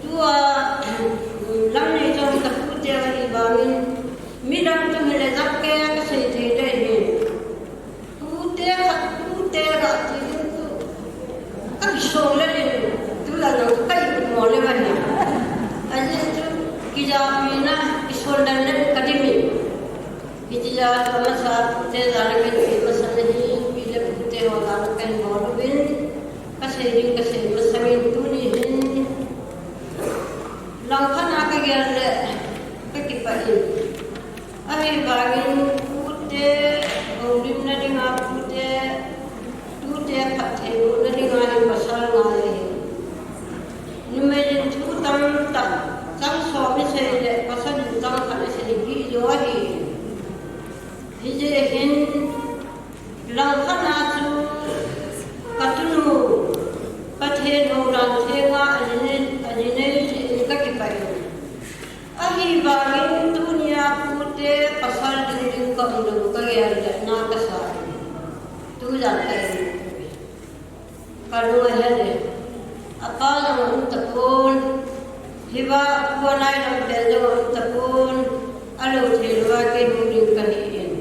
Tua, lam nei chom kapute ahi vangin, midang tung hile jat kei a kasei thei ding ahi. Pute khat, pute khat ti ding chu, kakisonlel in, tulai jong kaimo le vang in. Ajeh chu, kijapina, kisonlelna in kadim in. Hitia chu amasa pute jana kahin pe masat ahi, pi le pute ho jana kahin bol uvin, kasei ding kasei masangin tuni hin langkhat a kagel le kakipah in. Ahivangin pute, houlimna dinga pute, tute phattheibohna dinga hi pasal ngai ahi. Numei in thu tamtah, chang som isei le, pasal in chang khat asei hi jo ahi. Hijeh hin, langkhat a chu, katunu, Pathen houdan thenga, ajinei, ajinei jeh in kakipah in. Ahivangin tunia pute pasal ding ding kaum lou kagel le na kasa. Tujan kahi. Kalung ahel e. Apa jong aum tapon. Hiva apu anai lam pen jong aum tapon. Alou thei louva kei hung ding kahi in.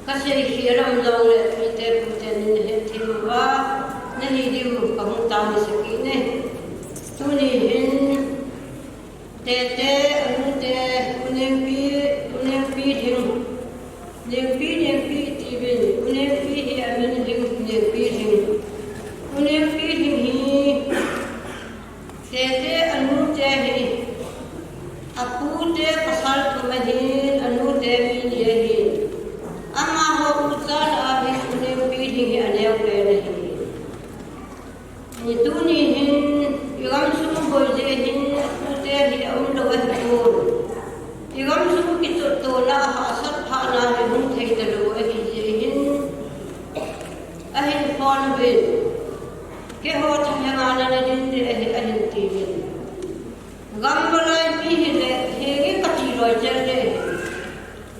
Kasei khel aum jongle mite pute nin nahet thei uva, nahi diu kahung tao masat kit e. Tuni hin, Tete, anute, U Nengpi, U Nengpi Lhing. Nengpi, Nengpi tiuvin, U Nengpi hi amin Lhing, Nengpi Lhing. U Nengpi Lhing hi, Tete anute hi, apute pasal thum ahin, anute mi ni ahin. Amaho uchal a hi U Nengpi Lhing hi aneo pen ahi. Ni tuni hin, igamsung boi jeh hin, apute hi aum lou ahipon. Igamsung kichotona, ahahsat phatna hi hung thei talou ahi jeh hin, ahin phone uvin. Keiho thalheng a nana din ding ahi, ahin tiuvin. Gam malai mi hile, henge kati loi chel le.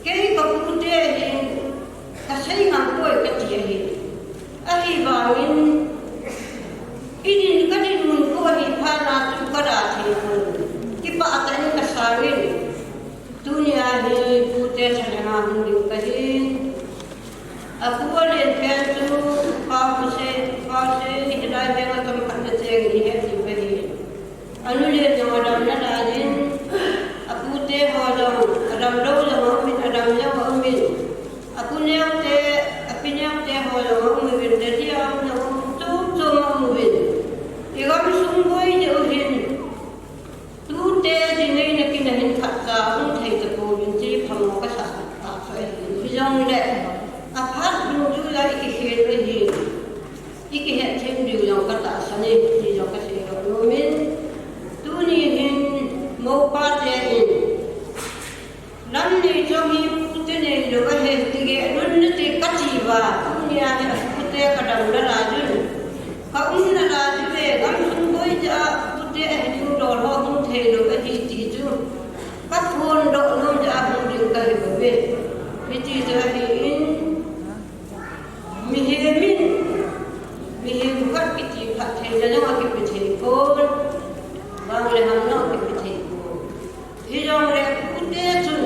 Kei kapute hin, kasei ngam poi kati ahi. Ahivangin, idin kadin mun khu ahi phat a chu kada thei pon. Kipah tah in kasangin. Tunia hi pute thalheng a hung ding kahin. Apu alen pen chu, Pa Huse, Diu jong katahsan e, ti jong kasei lou nom in. Tuni hin mopa te in, lam nei chom hi pute neilou ahi, tige lun nate kati uva, tunia hi apute kadam nalai jun. Kaum nalai jun e, gamsung boi cha pute ahi ding dol ho hung theilou ahi ti chu kaphondoh nom cha hung ding kahi bouve. Hiti chu ahin, mihem in, mihem khat kiti phattheina jong akipe thei pon, bang le ham jong akipe thei pon. Hijongle pute chun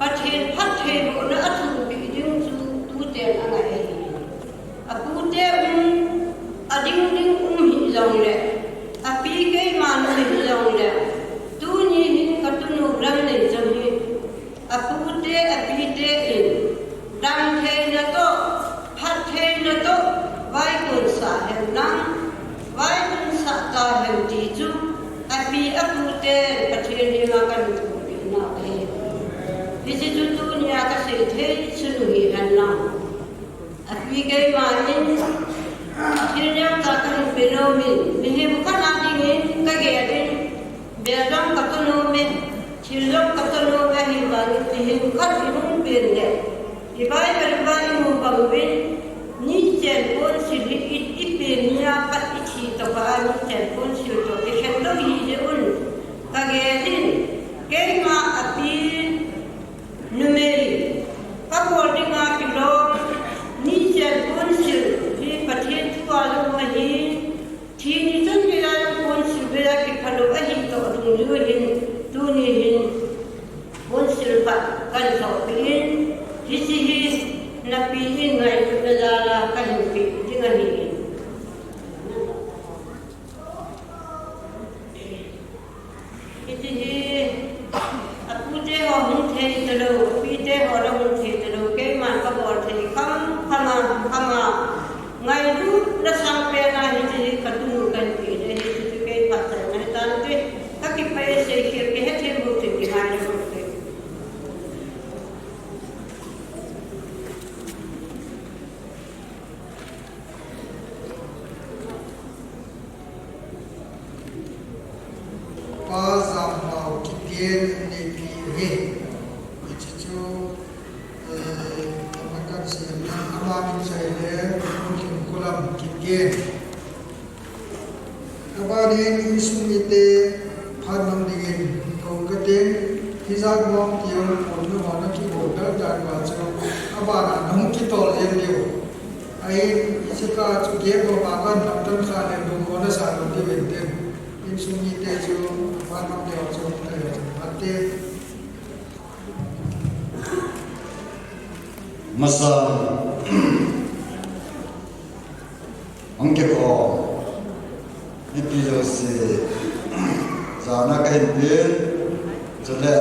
Pathen phattheibohna athumpeh ding chu tuten angai ahi. Apute um, ading ding um hijongle, api keima um hijongle, tuni hin katunu lam nei chom hi apute, apite in, damtheina toh, phattheina toh, vaikunsah hen lang, vaikunsah tahen ti chu, api apute Pathen henga kahin thumpeh nau ahi. Hiche chu tunia kasei thei chu nu hihen lang, api keima in thil neocha kahin pe nom in, mihem khat a dingin kagel in, bel jong kato nom e, thil jong kato nom e, ahivangin mihem khat ihung pen le, i Bible uva imu bang uvin, nichen ponsil hi i, ipen nia pat ithi tokah a nichen ponsil toh kikhen lou hijeh un, kagel in, keima api numei kabol dinga kilom, nichen ponsil hi Pathen thua lum ahi, thi ni chan geiya jong ponsil beiya kiphalou ahi toh dungjui hin, tuni hin ponsil khat kahin sohpeh in, hiche hi napi in ngailutna jal a kahin peh ding ahi. Hiche hi apute ho hung thei talou, apite ho la hung thei talou, keiman kabol thei kham kham a, kham a, ngailutna sangpen a hiche hi katunu kahin peh in ahi, hiche chu kei phatchaina hitante, kakipah e, seikhel kihethem bou chun kingaidam bou chun. Pa Jampao Kipgen neipi uve. Hiche chu, eh, ama kansei na, ama min chu ahile, Lhingkholam Kipgen. Abanin insung mite phat nom dingin kou kate, hijat mong tiu, pon nu hon a kibol dal dan uva chu, abana nahung kitol jeng diu. Ahin, hiche kah chu gate ho ma kan lam tan kha le dong ho nasa lou diu hin tin. Insung mite chu, phat nom diu chu, tayo chu, phat te. Masa. Hung kikhom. Mipi jouse. Jana kahin pen. Chule.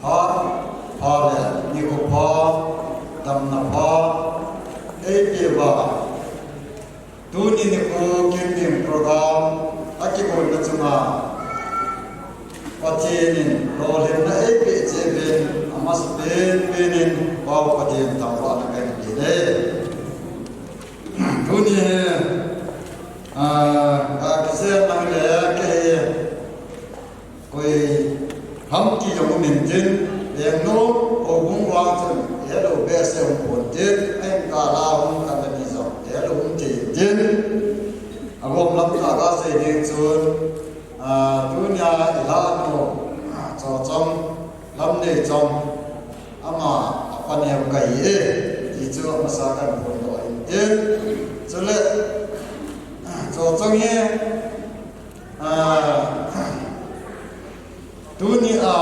Pha, pha le, nikho pha, damna pha, eipeh uva. Tuni nikho camping program akibolna chunga Pathen in lolhinna eipeh cheh uvin, amasapen pen in Pau Pathen thangvahna kahin pe e. Tuni hi, ah, kakisei nang le kei Koi ham ti jong um intin, lengnu, houbung vang chun, hello, behseh um pontin, ahin kala hung khat le ni jong, hello, um thei intin. Agom lam tah a kasei ding chun, ah, tunia ilhahnu, ah, Chochong, Lamneichong, ama, apa neo kahi e, ti chu amasa kahin phondoh intin. Chule, ah, Chochong hi, Ah, tunia,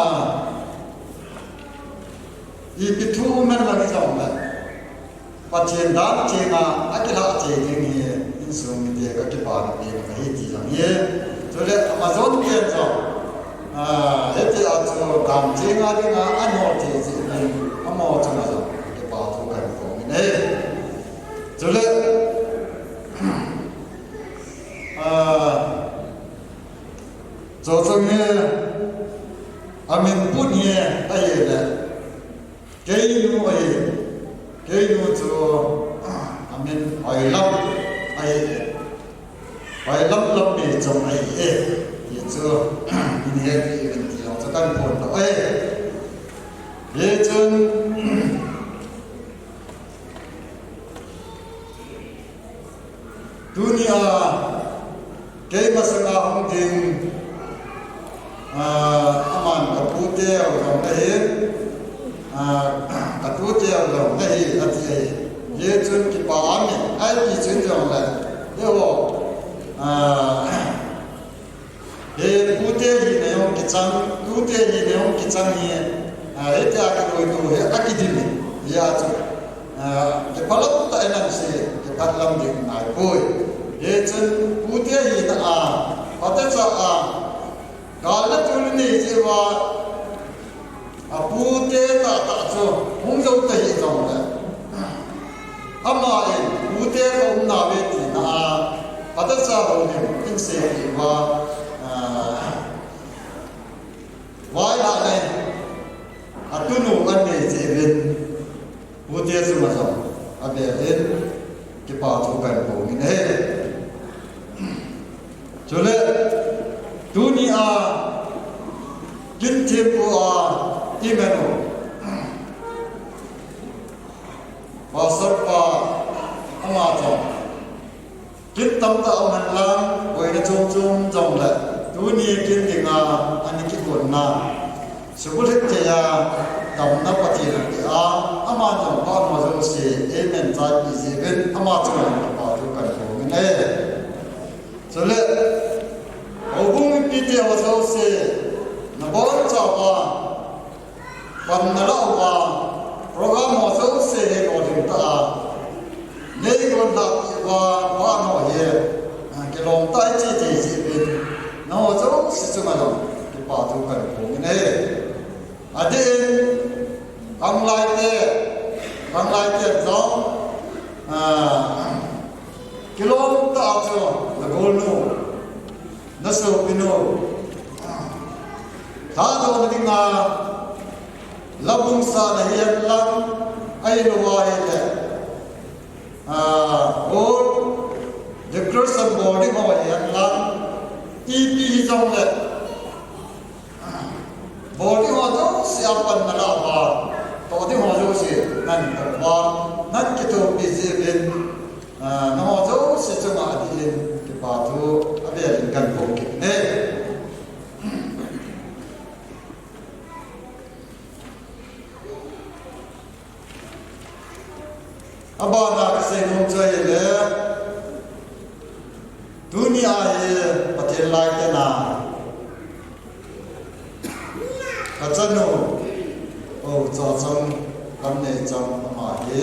ipi thu um hen lang hijongle, Pathen dan chenga, akilah cheh ding hi, insung mite kakipana pen kahi ti jong hi. Chule, amajon pen jong, ah, hitia chu dan chenga dinga, anol cheh cheh ding, amaho chunga jong, kipa thu kahin phong in ahi. Chule, ah, Chochong hi, amin Pun hi, ahile. Keinu ahi, keinu chu, amin Hoilam, Pai lam lam mi chom ahi e. Hichu, min het uvin ti jong chu kahin phondoh e. Hichun, tunia, kei masanga hung ding, ah, aman kapute jong nahi, ah, katute jong nahi, ati ahi. Hichun kipa ahi, ahi ti chun jongle, eiho, ah, He pute hina jong kichang, tute hina jong kichang hi, ah, hitia kiloitu hi akidim e. Hijeh chun, ah, kiphalam tah in ahin sei, kiphalam ding naipoi. Hichun pute hina a, phatecha a, gal le tol nei jeh uva, apute tahtah chu hung jou tahih jongle, aman pute kaum nauve tina a, phatecha houlim in sei diuva, ah, vaihahna in atunu anei jeh uvin, pute chunga jong abel in kipa thu kahin phong in ahi. Chule, tunia, kin thempu a, i menu, Pastor pa, ama jong kin tamtah aum henlang, boina chom chom jongle, tuni kin dinga, ana kigonna, subulhit thei a, damna Pathen apeh a, ama jong phat ho jouse, amen chaipi jeh uvin, ama chunga jong kipa thu kahin phong in ahi. Chule, houbung mipite ho jouse, nabonchauva, pan nalah uva, program ho jouse hi lolhing tah a, neigon lhah uva, phat ho hi, ah, kilom tah a iche thei jeh uvin, nangho jouse chunga jong kipa thu kahin phong in ahi. Adeh in, khanglaite, khanglaite jong, ah, kilom tah a chu, nagolnu, nasopinu, thadohna dinga, labung sahna hihen lang, ahilouva ahile, ah, hall decoration bol ding ho hihen lang, ipi hijongle, bol ding ho jouse a pan nalah uva, toh ding ho jouse, nahin toh uva, nahin kithopi jeh uvin, ah, nangho jouse chunga adeh in, kipa thu, abel in kahin phong kit e. Abana kasei nom chu ahile, tunia hi Pathen laitah a, kachanu, o, Chachang, Lamneicham, ama hi,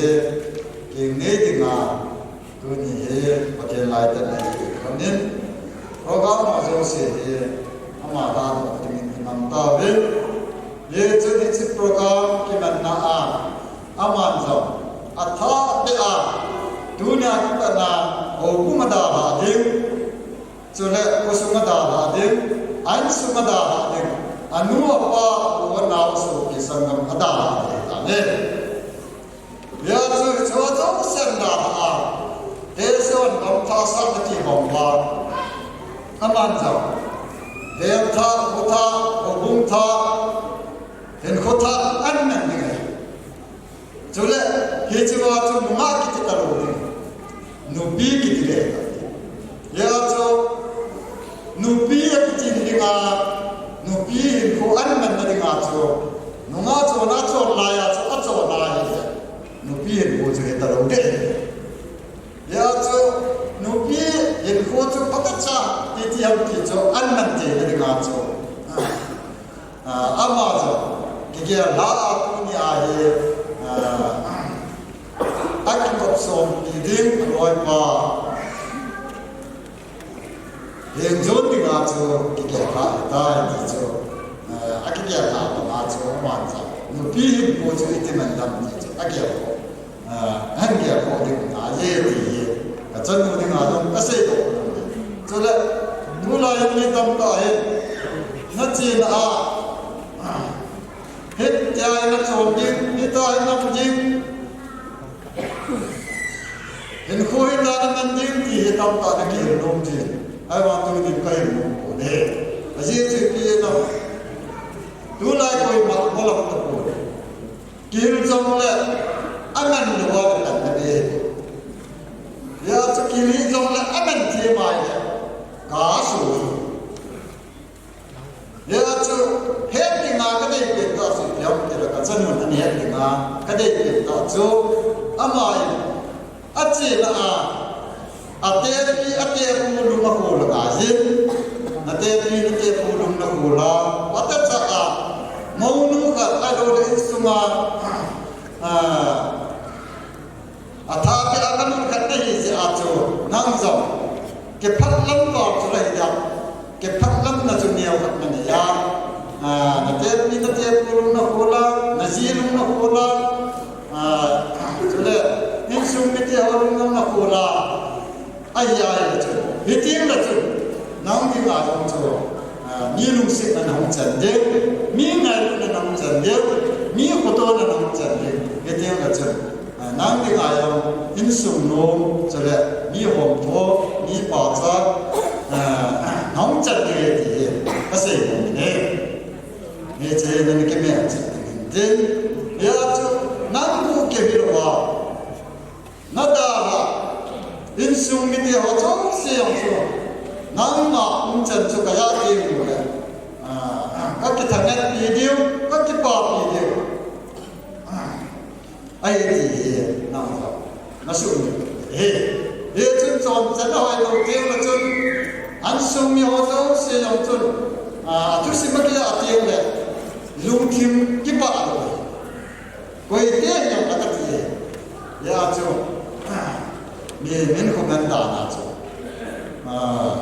keng nei dinga, tuni hi Pathen laitah a ahi lhonin, program ho jouse hi, ama lhah dingin imang tauve. Hichun hiche program kimanna a, aman jong athah beh a, tunia kipat a, houbung adalhah ding, chule khosung adalhah ding, a insung adalhah ding, anu apa, u anao, sopi sanggam adalhah ding ahi. Hijeh chun hicheho jouse adalhah a, hiche hon gam thah sah kati bang uva, aman jong, veng thah, kho thah, houbung thah, hinkho thah, aman ding ahi. Chule, hichea chu nungah kiti talou ding, nupi kiti le. Hijeh chun, nupi akiti dinga, nupi hinkho amanna dinga chu, nungah chonna chon laiya chu achonna ahile, nupi hinkho chu hetalou ding. Hijeh chun, nupi hinkho chu phatecha iti ham ti chu aman theina dinga chu, ah, ama jong kigel lhah a, tunia hi, ah, akikop sompi ding aloipa heng jon dinga chu kigel lhah ahitai ti chu, ah, akigel lhah banga chu aman jong nupi hinkho chu iti man dem ti chu agel khoh, ah, ahin gel khoh ding ahi ti hi kachanu dinga jong kaseidoh nom e. Chule, tulai mi tamtah hin, nachena a, hitia hi nachon ding, hitia hi naum ding, hin Thu hita na man ding ti hi tamtah na kihil nom ji. Ahivang tuni ka hil nom pon e. Ajeh chu ipi ham. Tulai koima molam tapon. Kihil jongle aman louva le kan na be. Hijeh chun kihil jongle aman thei mai le ka sui. Hijeh chun het dinga kadei pen tah chu ipi ham itile ka chanun ahet dinga kadei pen tah chu ama in achena a, atepi, atepu lung akhol a ngaiyin. Natepi, natepu lung nakhol a, phatecha a, mounu khat ahilouleh insunga, a, athapi a kanun khat nahi jeh a chu, nang jong kiphat lam val chu la hi dia. Kiphat lamna chu neo khat nanei a, a, natepi, natepu lung nakhol a, naji lung nakhol a, a, chule insung mite ho lung jong nakhol a, ahi ahile chun, hiteng le chun, nang dinga jong chu, a, mi lungsetna nahung chan ding, mi ngailutna nahung chan ding, mi khotona nahung chan ding, hiteng le chun, a, nang dinga jong insung nom, chule mi homtho, mi pachat, a, nahung chan ding ahi ti hi kasei nom e. Hiche hi nang kimelchih ding ahin tin, hijeh chun nang guhkeu hilouva, nadalha, insung mite ho jouse jong chu, nangma umchan chu kaja teng uleh, a, kakithangatpi diu, kakipapi diu ahi ti hi nang jong nasuhmil u ahi. Hichun chonchan ahoilou teng le chun, insung mi ho jouse jong chun, a, athusim akija teng le lungthim kipah lou ahi. Koi te jong kati ahi. Hijeh chun, mi min khoman dan a chu, a,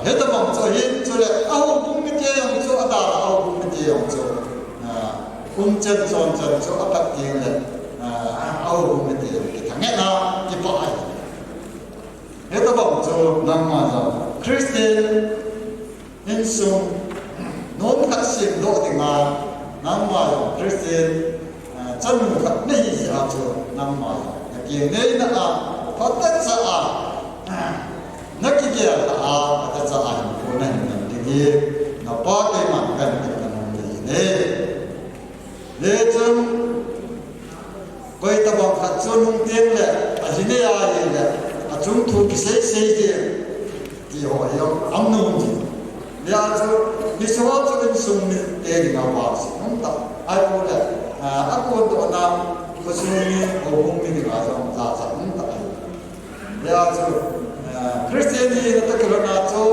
hitobang chu ahin, chule ahoubung mite jong chu, adalha ahoubung mite jong chu, a, umchan chonchan chu aphat teng le, a, ahoubung mite jong kithangatna kipah ahi. Hitobang chu nangma jong Christian insung nom khat semdoh dinga, nangma jong Christian, a, chanu khat nahi jeh a chu, nangma jong nakeng neina a, phatecha a, nakigel a, phatecha a hinkho nahin man ding hi, napa keiman kahin tepna nom ahi e. Hichun, koitabang khat chu nung teng le, aji nei ahile, achung thu kisei sei ding, ti ho hi aum nom ji. Hijeh chun, hiche ho chu insung mite dinga vangset umtah ahilouleh, a, akondohna, khosung mi, houbung mi dinga jong jachat umtah ahi. Hijeh chun, a, Christian hina toh kilhona chu,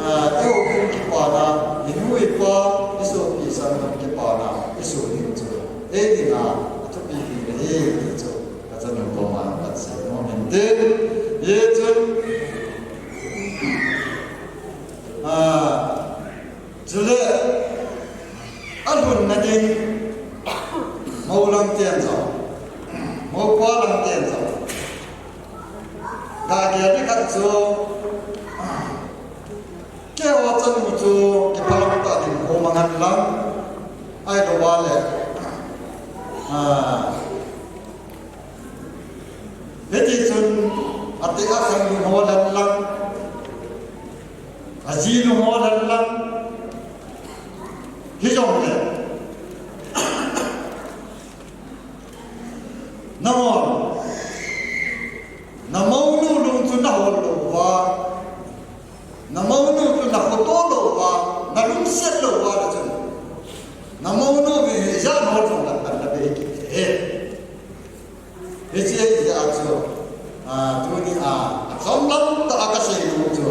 a, eiho hung kipana, inu ipa, isopi san hung kipana, isoh ding chu, ei dinga athupi ding ahi ti chu, kachanu koma kasei nom ahin tin, hichun, a, chule, alhunna ding, mou lang ten jong, moupa lang ten jong, gagel ding khat chu, keiho chanu chu kiphalam tah ding ho manghat lang, ahilouva le, a, hitichun ati akhang lungho lhan lang, aji lungho lhan lang, hijongle, nangho, namounu lung chu nahol louva, namounu chu nakhoto louva, nalungset louva le chun, namounu vin ijat hol jongle pan nabe kit e. Hiche hijeh a chu, a, tunia, achomlam tah a kasei nom chu,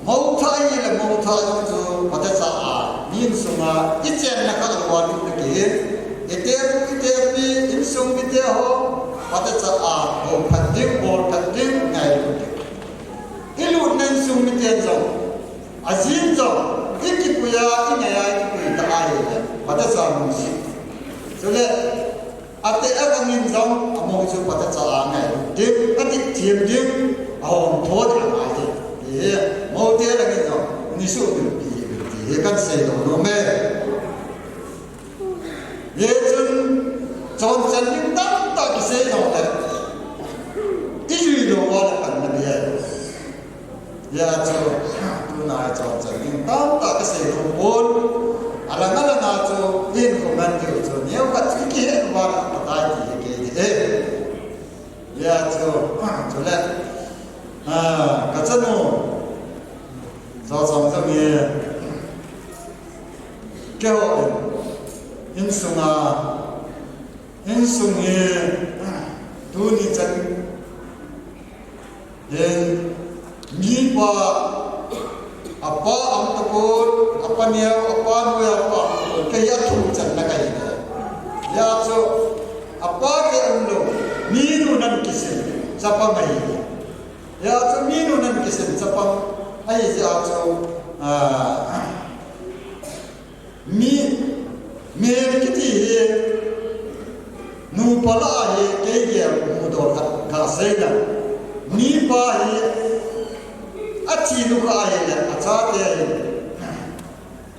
mou thah hile mou thah jong chu phatecha a, mi insunga ichenna kha louva lutna kihi, itepu itepi, insung mite ho, phatecha a, hou phat ding, bol phat ding, ngailut ding. Ilutna insung miten jong, ajin jong, ikipui a, ingai a, ikipui ta ahile, phatecha lungset. Chule, ate akang in jong, amou chu phatecha a ngailut ding, adih them ding, ahomtho ding angai ding. Hihi, moute lang in jong, neisuhmilpi uvin ti hi kahin seidoh nom e. Hichun, chonchan ding tamtah kisei jongle, ijui louva le Hijeh chun, tuna hi chonset ding tamtah kasei nom pon. Alang alang a chu, in comment diu chu, neo khat chu kihe uva, atai ti hi kei ding. Hijeh chun, chule, ah, kachanu, Jochong jong hi, keiho in, insunga, insung hi, tuni chan, hin, mipa, apa ang tapon, apa neo, apa nui, apa ang tapon, kei athum channa kahi. Hijeh chun, apa kei umlou, minu nan kisin, chapang ahi. Hijeh chun minu nan kisin chapang ahi jeh chun, ah, mi, mi kiti hi, nupa lah a hi, kei gel mudol khat kasei lang. Mipa hi, athi nu kha ahile, achate hi,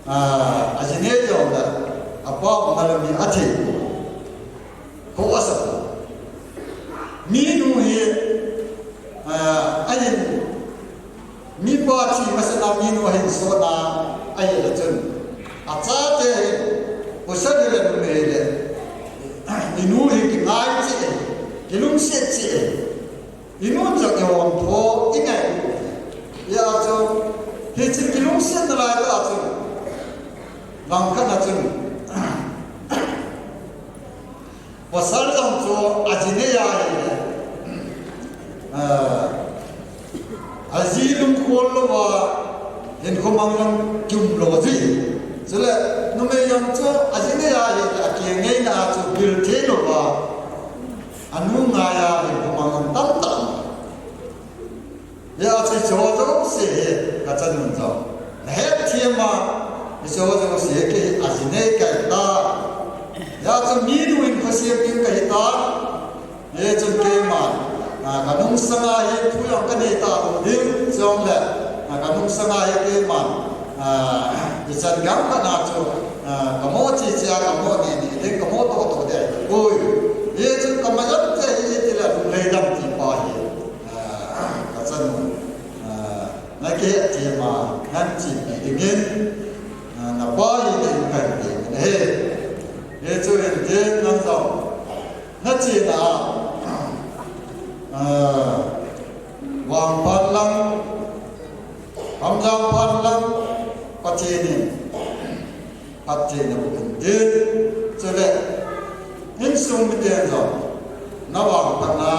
ah, ajinei jong le, apa umna le mi athi. Ko asa ko. Minu hi, ah, ahin, mipa thi masat a minu ahin sona, ahin le chun. Achate hi, pasal le numei le. Inu hi kingai cheh, kilungset cheh. Inu jong ihom tho, ingai. Hijeh chun, hiche kilungsetna lai tah chun. Langkhat a chun. Pasal jong chu ajinei ahi. Ah, aji lungkhol louva, hinkho mang lang kium lou ji. Chule, numei jong chu ajinei ahi, akingaina chu bil thei louva. Anu ngaiya hinkho mang lang tamtah. Hijeh chun hicheho jouse hi kachanun jong. Nahet them a, hicheho jouse hi kei hi ajinei kahi tai. Hijeh chun minu in khosem ding kahi tai. Hijeh chun keiman, ah, kanungsanga hi thu jong kanei talou ding, chule, ah, kanungsanga hi keiman, ah, ichan gam khat na chu, ah, kamo cheche a, kamo nene ding, kamo tohtoh ding ahi. Oi, hijeh chun kamo jam te hi, tile lunglhai dam ti pa hi. Ah, kachanu, ah, nakihet them a, nahin chepi dingin, ah, napa hi ding kahin ti ahi. Hichu hin tin nang jong, nachena a, ah, vangphat lang, hamjang phat lang, Pathen in phatthei naboh in tin, chule, insung miten jong, navangphatna,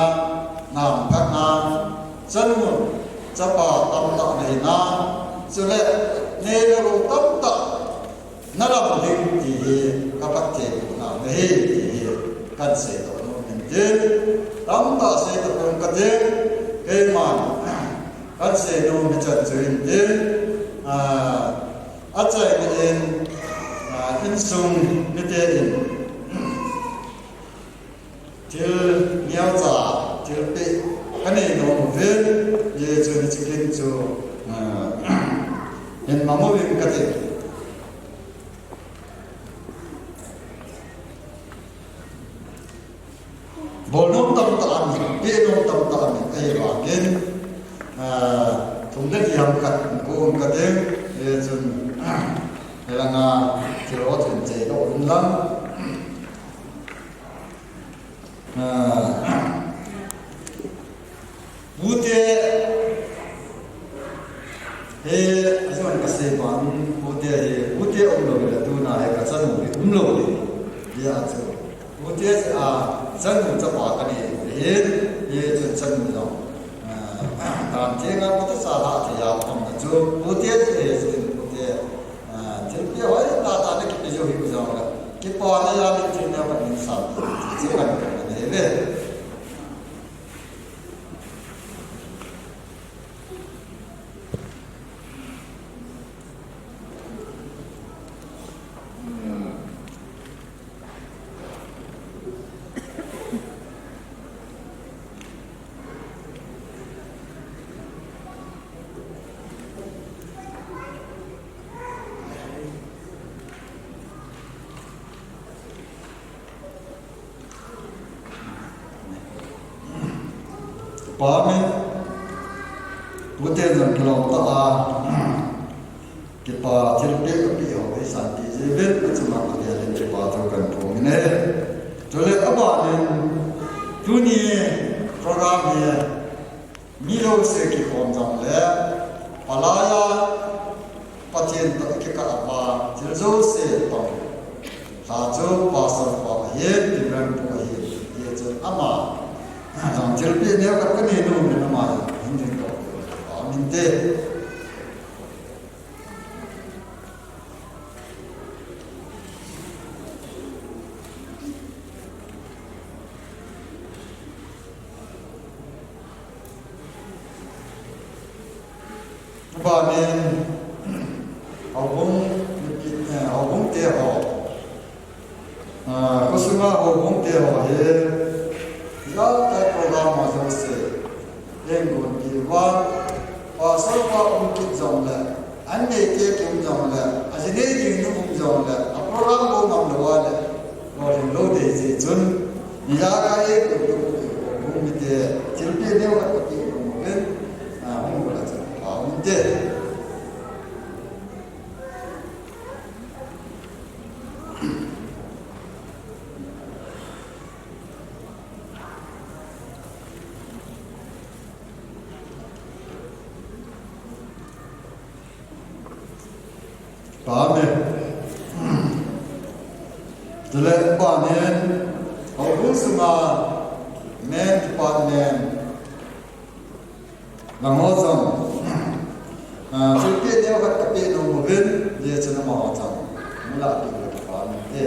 nahamphatna, chanu, chapa tamtah nahina, chule, nei le gou tamtah, nalam ding ti hi, kaphatthei bohna ahi ti hi, kahin seidoh nom in tin, tamtah seidoh nom kate, keiman, kahin seinom hichan chu in tin, ah, Achaina in, ah, insung mite in, thil neocha, thilpeh, kanei nom uvin, hijeh chun hiche kin chu, ah, hin mang uvin kati. Bolnom tamtah aum, pehnom tamtah aum, ahivangin, ah, thum le li ham khat, ko um kate, hijeh chun, ah, hilanga, thil ho chun cheidoh un lang. Ah, Pute, he, achuan kasei bang, pute hi, pute umlou le tuna hi kachanu hi umlou le. Hijeh chun, pute, a, chanu chapa kani hi, hijeh chun chanu jong, a, dan thenga pute sa ha thei a um na chu, pute hi, pute, a, thilpeh hoitah tah nakipe jou hi jong le, kipana jal in thil neo khat nei sam, ti chu kan, kan nei ve. Pa min, pute in Kilom tah a, kipa thilpeh kapeh ho hi santi jeh uvin, achunga kavel in kipa thu kahin phong in ahi. Chule abanin, tuni program hi mi jouse kikhom jongle, palai a Pathen toh kikah uva, thil jouse tong lha chu Pastor pa ahin, Reverend pu ahin, hichun ama jong thilpeh neo khat kanei nom in ama jong hin ding toh, amin te. Abanin, houbung, eh, houbung te ho. Ah, khosunga houbung te ho hi, ijakai program a jouse, ahin gonpeh uva, pastor pa um kit jongle, an neite kium jongle, aji nei ding nu um jongle, a program bou ngam lou a le, lolhing lou dei jeh chun, ijakai gonpeh u houbung mite, thilpeh neo khat kapeh nom uvin, ah, hung bol a chun, ah, um te. Amen. Chule abanin, houbung sunga men department lang ho jong, ah, thilpeh neo khat kapeh nom uvin, hichun amaho jong neilah peh le kipa um inte.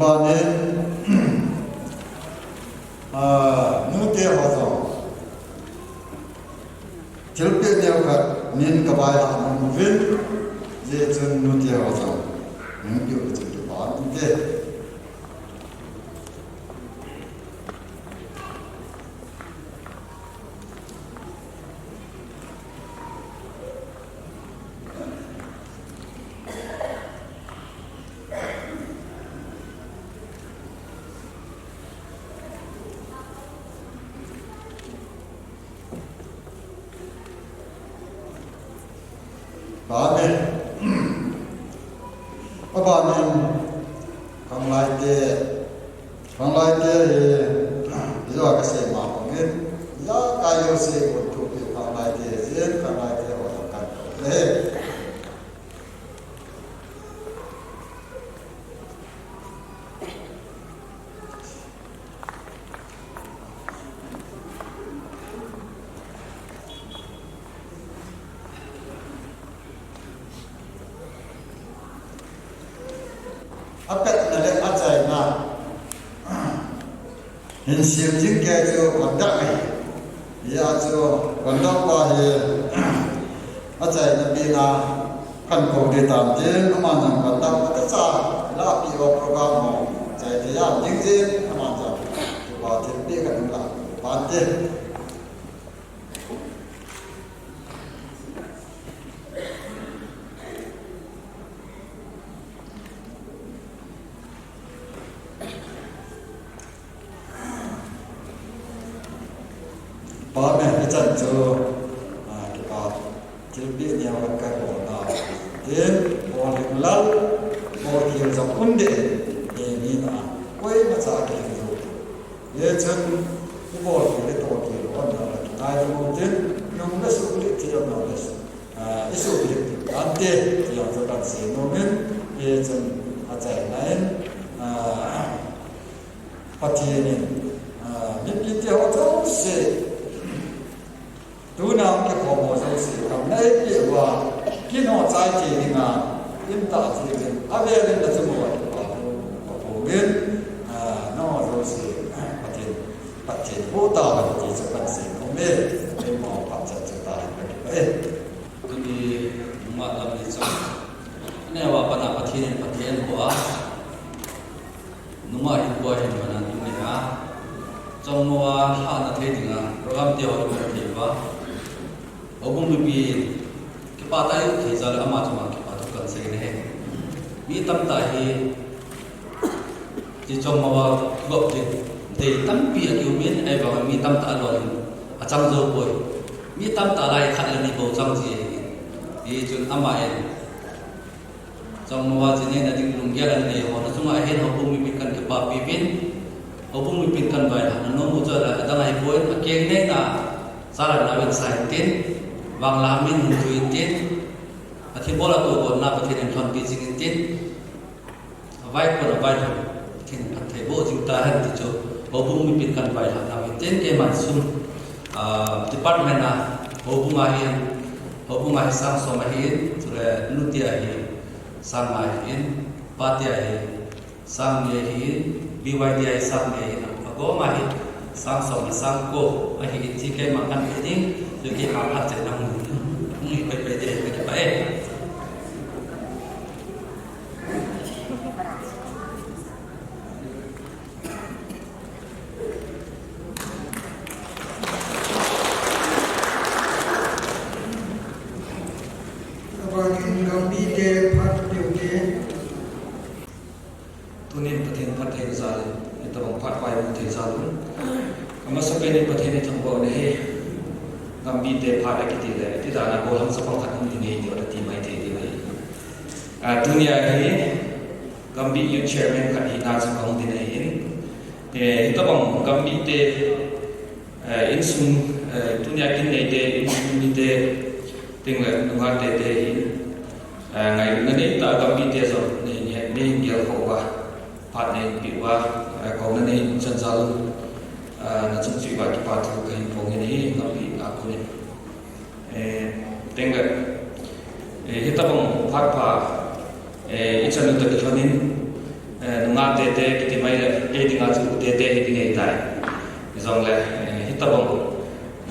Abanin, ah, nute ho jong thilpeh neo khat min kavailhah nom uvin, hichun nute ho jong min peh u chun kipa um inte. Amen. Abanin, khanglai te, khanglai te hi, ijo kasei ma bangin, ijakai jouse gonpeh u khanglai te, jin khanglai te ho jong kan ko le. Apetna le achaina hin sem jing kei chu conduct ahi. Hijeh chun conduct pa hi achaina pena kan kou ding tante, aman jong conduct achaina peh uva program ho chai thei a ding jeh in aman jong kipa thilpeh kahin lah peh tante. Pa me hichan chu, ah, kipa thilpeh neo khat kabol na. Tin, bol hing lal, bol khel jong um deh, e, mi na, koima cha kilhing jou. Hichun, ibol khel le tol khel, on na la kingai jong um tin, nung le suk le thi, nung le suk. Ah, i suhbit tante, ti jong chu kan sei nom in, hichun achaina in, ah, Pathen in, ah, mipite ho jouse, tuna hung kikhom ho jouse, damna eipeh uva, kino chai thei dinga, in tah jeh in, avel in nachu mo, ka phong in, ah, nangho jouse, Pathen, Pathen boh tauhen ti chu kan sei nom e, keima phat chan chu tahen ka kipah e. Tuni nungah lam ni chu. Aneo a pat a Pathen in phatthei eiboh a. Nungah hinkho a hin man a tuni a. Chommo a hahna thei dinga program te ho eiboh thei uva. Houbung mipi kipah tah a um thei jal a ama chunga kipa thu kan sei ahi. Mi tamtah hi, ti chom mawa gop ti dei tampi a kiumin, ahivang mi tamtah a lolhin a chang jou poi. Mi tamtah lai khat le ni bou chang ji ahi. Hichun ama in chom mawa chi neina ding lunggel anei ho na chunga hin houbung mipin kan kipapi uvin, houbung mipin kan vaihomna nom u chu adang ahipoi, akeng neina, charan na ven sa intin, vanglam in hin ju intin, athibol a tobol na Pathen in lhonpi jing intin, avai kon avai lhon, Pathen in phatthei boh jing tahen ti chu houbung mipin kan vaihomna uvin tin, keiman sum, ah, department a, houbung a hin, houbung a hi sang som ahin, chule nuti a hi sang nga ahin, pati a hi sang ni ahin, B Y D a hi sang ni ahin, agom a hi sang som le sang ko ahin, ti keiman kan pe ding, ti keiman phat che na mu, mu pe pe ding, pe pe. Aban in Gambite phat peuh te. Tunin Pathen phatthei jal in, hitabang phat pai mu thei jal un. Amasapen in Pathen ithangvah u ahi. Gambite phat akiti le, ti dan a gollhang chapang khat hung ding ahi ti, ati mai thei ding ahi. Ah, tunia hi, Gambih Youth Chairman khat hina chu kahung ding ahin. Eh, hitabang Gambihte, eh, insung, eh, tunia kin neite, insung mite, tengle nungah tete hin, eh, ngailutna neitah a Gambihte jong neihin, neihin gelkhoh uva, phat neihin peh uva, eh, kouna neihin chan jal un, eh, nachung cheh uva kipa thu kahin phong in ahi, Gambih a kon in. Eh, tengle, eh, hitabang phat pha, eh, ichan u toh kilhon in, eh, nungah tete kiti mai le, kei dinga chu u tete hi ding ahitai. Hijongle, eh, hitabang,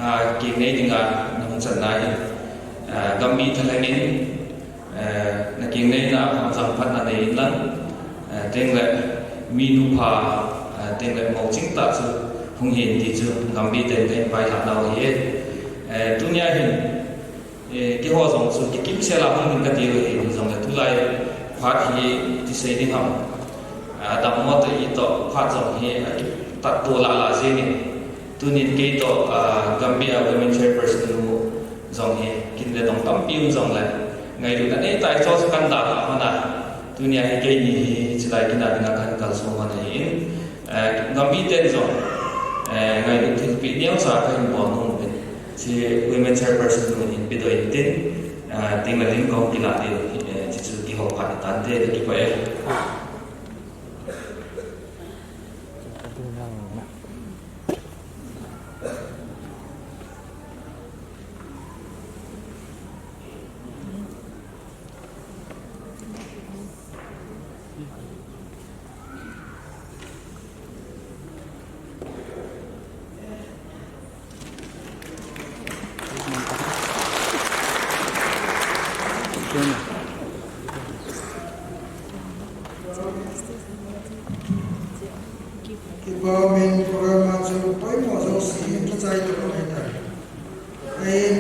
ah, keng nei dinga nahung channa hi, ah, Gambih thalheng in, eh, nakeng neina a hamjam phatna nei inlang, eh, tengle mi nupha, eh, tengle mouching tah chu hung hin ti chu Gambih ten kahin vailhah nau ahi. Eh, tunia hin, eh, keiho jong chu kikimsel a hung ding kati u ahi, hijongle tulai phat hi iti sei ding ham. Ah, dammo toh itoh phat jong hi akitatto lah lah jeng in. Tunin kei toh, ah, Gambih a Women Chairperson nu jong hi, kin le dong tampi um jongle, ngailutna neitah a hiche chu kan dalhah hon a. Tunia hi keini hi, hiche lai kin a dinga kahin kalson hon ahin, eh, Gambih ten jong, eh, ngailut thilpeh neocha kahin bol nom uvin. Hiche Women Chairperson nu hin pedoh intin, eh, tengle lim kahung kilah diu, eh, hiche chu kihou phat hitante, kakipah e. Kipa umin, program a chu poimo jouse hi kichai tobang ahitai. Ahin,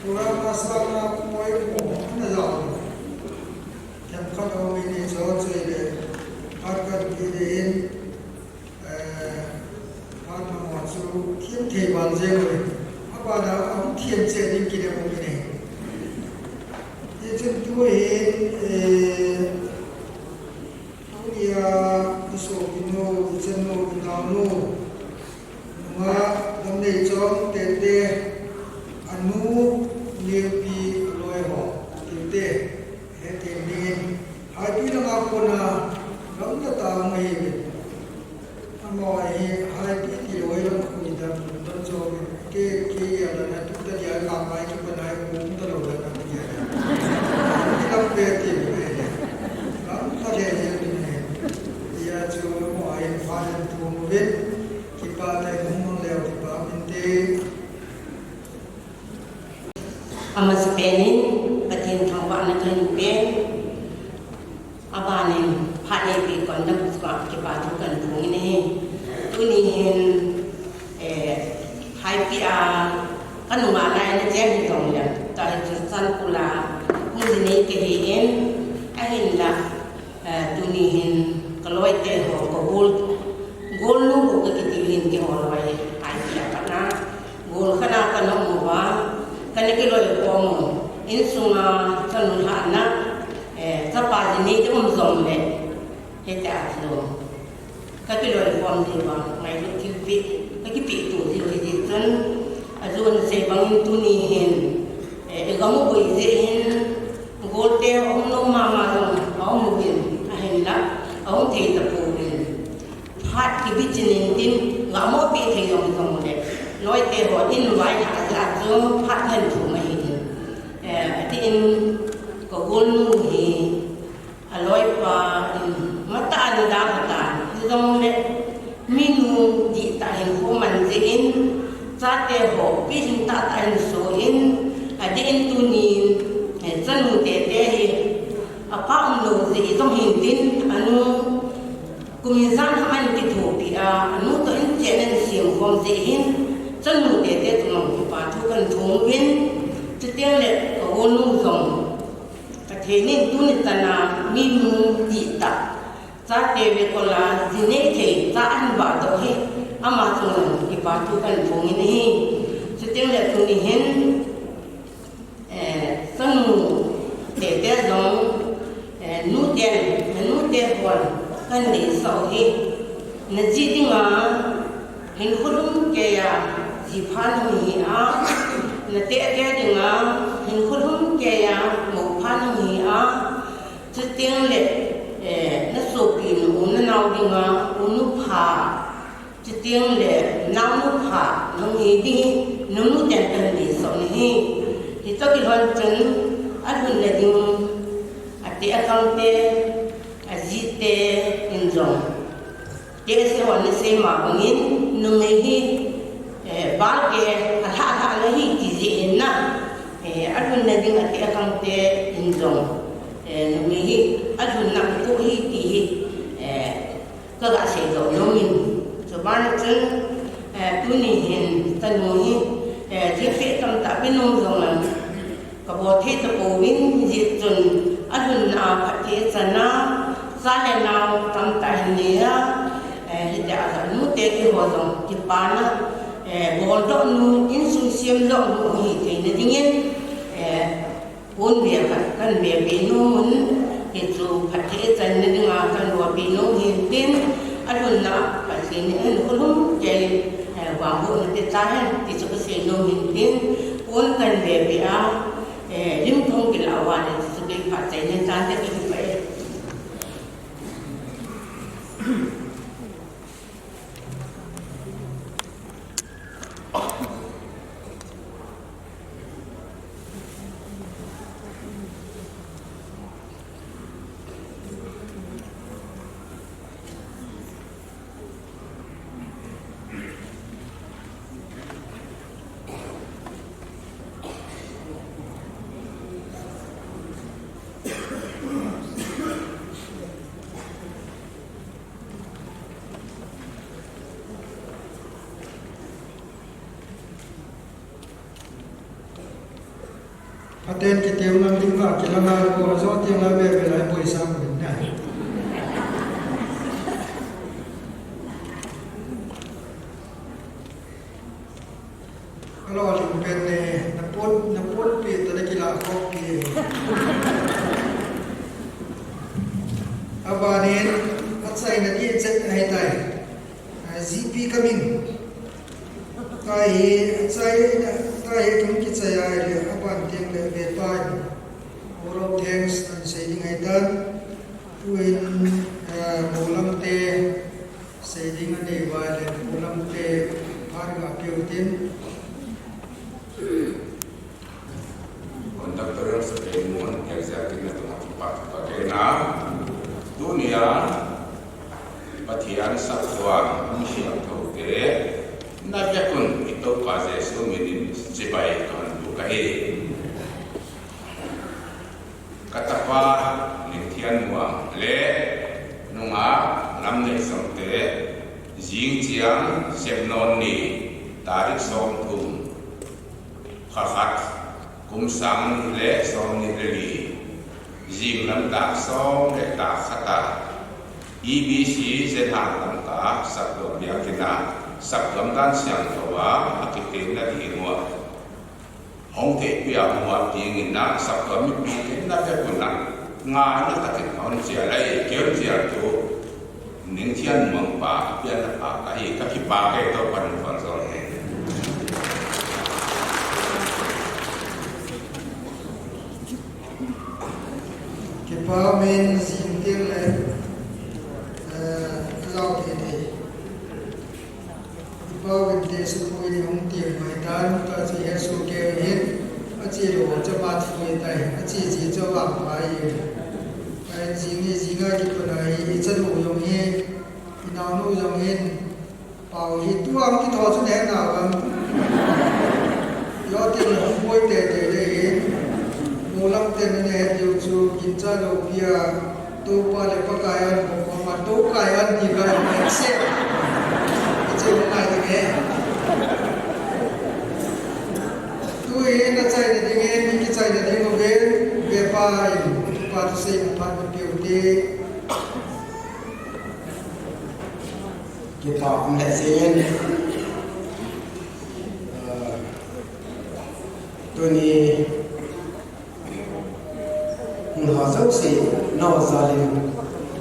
program a sangna poimo ana jao. Themkhat aumin, hiche chu ahile, phat kan pe ding in, eh, phat mama chu them thei val jeng uvin. Abana ahung them cheh ding kinem umin ahi. Hichun tu hi, eh, Tunia, isopinu, ichannu, inaonu, nungah, damnei chom tete, anu, neipi, aloi ho, tete, hethem dingin, Haipi langa kona, gamla tah a um ahiuvin. Amaho hi, Haipi tilou hi lam khui dam, lam chom in, ke, ke, ya, la, na, tu, ta, ya, la, mai, ki, pa, nai, ku, ta, lo, la, na, ya, ya. Ki, lam, pe, ti, pe, ya. Lam, ta, le, ya, ni, ne. Ya, chu, mo, ai, pa, lam, tu, mo, ven. Ki, pa, ta, mo, mo, le, ki, pa, min, te. Amasapen in, Pathen thangvahna kahin pen. Abanin, phat neipeh kon dam chunga kipa thu kahin phong in ahi. Tuni hin, eh, Haipi a, Ka nunga lai na cheng hi jong le, ta hi chu chan kula, hung ji nei ka hi in, ahinla, eh, tuni hin ka loi te ho ka gol, gol nu ho ka kiti hin ki ho loi, ai ki a ka na, gol ka na ka na mu ba, ka na ki loi ko mu, in sunga ka nu ha na, eh, ka pa ji nei te um jong le, he ta a lo. Ka kiloi khom diu vang, ngailut thilpeh, ka kipeh to diu hi ti chun, ajeh in sei bangin tuni hin, eh, i gam u boi jeh hin, golte ahung nom mama jong, aum uvin, ahinla, ahung thei tapouvin. Phat kibichim in tin, gam u peh thei jong jong le, loite ho in vai ha ja chu, phat hen thum ahi in. Eh, atin, ka golnu hi, aloipa in, matah a ni da khat a, hijongle, minu dihtah hinkho man jeh in, chate ho, pi hing tahtah hin so in, adeh in tunin, eh, chanu tete hi, apa umlou jeh in jong hin tin, anu, kum ijat ham ahin kithopi a, anu toh in chen ahin sem khom jeh in, chanu tete toh jong kipa thu kahin phong uvin, chuteng le, ka golnu jong, Pathen in tuni chan a minu dihtah, chate ve kol a, ji nei thei, cha ahin vahdoh hi, ama chunga kipa thu kahin phong in ahi. Chuteng le tuni hin, eh, chanu tete jong, eh, nuten, nute hon, kahin deisah u hi, na ji dinga, hinkho lhumkeiya, ji pha nahung hi a, na tete dinga, hinkho lhumkeiya, mou pha nahung hi a, chuteng le, eh, na sopi nu, na nao dinga, unu pha, chuteng le, naonu pha, nahung hi ding, nanu ten kahin deisah u ahi, hitoh kilhon chun, alhun na ding, ate akhang te, aji te, in jong. Tehse hon asei ma bangin, numei hi, eh, balke, alhah lhah na hi ti jeh in na, eh, alhun na ding ate akhang te in jong, eh, numei hi, alhun na ko hi ti hi, eh, ka ga sei doh nom in. Chuban chun, eh, tuni hin, ka nu hi, eh, thilpeh tamtah pe nom jong le, Ka bol thei tapouvin, hijeh chun alhunna a phatthei achan a, cha le nao tamtah hin nei a, eh, hitia nute keiho jong kipana, eh, boldoh nu, insung semdoh nu hung hi theina dingin, eh, pon beh khat kahin beh peh nom un, hichu phatthei achanna dinga kahin bol peh nom hin tin, alhunna a phatthei nei in, kholhum kei, eh, vangbohna pe tahen, ti chu kasei nom hin tin, pon kahin beh peh a, Eh, lim thong kila uva le, chu kei phat chaina chan te kei pha e. Aten kiti um lang ding va, kilang a le bol jo tiang la be be lai boi sang bin na. Alo lim pen ne, na pon, na pon pi ta na kila khop pi. Abanin, achaina ding chet ahi tai. Ah, G P kamin. Tahi, chai, tahi tum kichai ai le, aban tiang le ve tai. All of thanks, an sei ding ahi tan. Tuin, ah, Moulam te, sei ding anei uva le, Moulam te, phat ga pe u tin. Conductor Sakeimon, executive na tuma kipa, kipa kei na. Tunia, Pathen saptuam, hung siam thou te, na vekun i Toupa Jesu minin chibai kahin buk ahi. Ka tapa Ningthianmuang le nungah Lamneisong te, jing chiang Sepnon ni, tarik som thum, Kha khat, kum sang ni le som ni le li, jing lam dak som le dak khat a, E B C Zenhang lam ka saptuam biakin a, saptuam dan siangthou a, a kitenna ding uva hung thei pia hung uva dingin a, saptuam mipi tenna te pun a, ngaina takin hung chia lai, keu chia tu, Ningthianmang pa, pianna pa kahi, ka kipah e, Toupan lungkham jal hen. Kipah min jing teng le, eh, jao thei thei. Kipah min te su pui ni hung ti mai tan, ta chi he su ke hin, a chi lo cha pat pui tai, a chi chi cha vang pai. Ai, jing hi, jing a kipan a hi, i chanu jong hi, i naonu jong hin, pau hi, tu ang kitho chu ne na vang. Lo te lo hung boi te te le hin, mo lam te ne ne het yo chu, gin cha lo pia, Toupa le Pakai an, ko ko ma Toukai an ti ka lo se. I che mo ngai de ke. Tu hi na chai na ding e, mi ki chai na ding o ve, ve pa in, pa tu se na pa na piu te. Kipah um lheh jengin, eh, tuni hung lha jouse, nao jal in,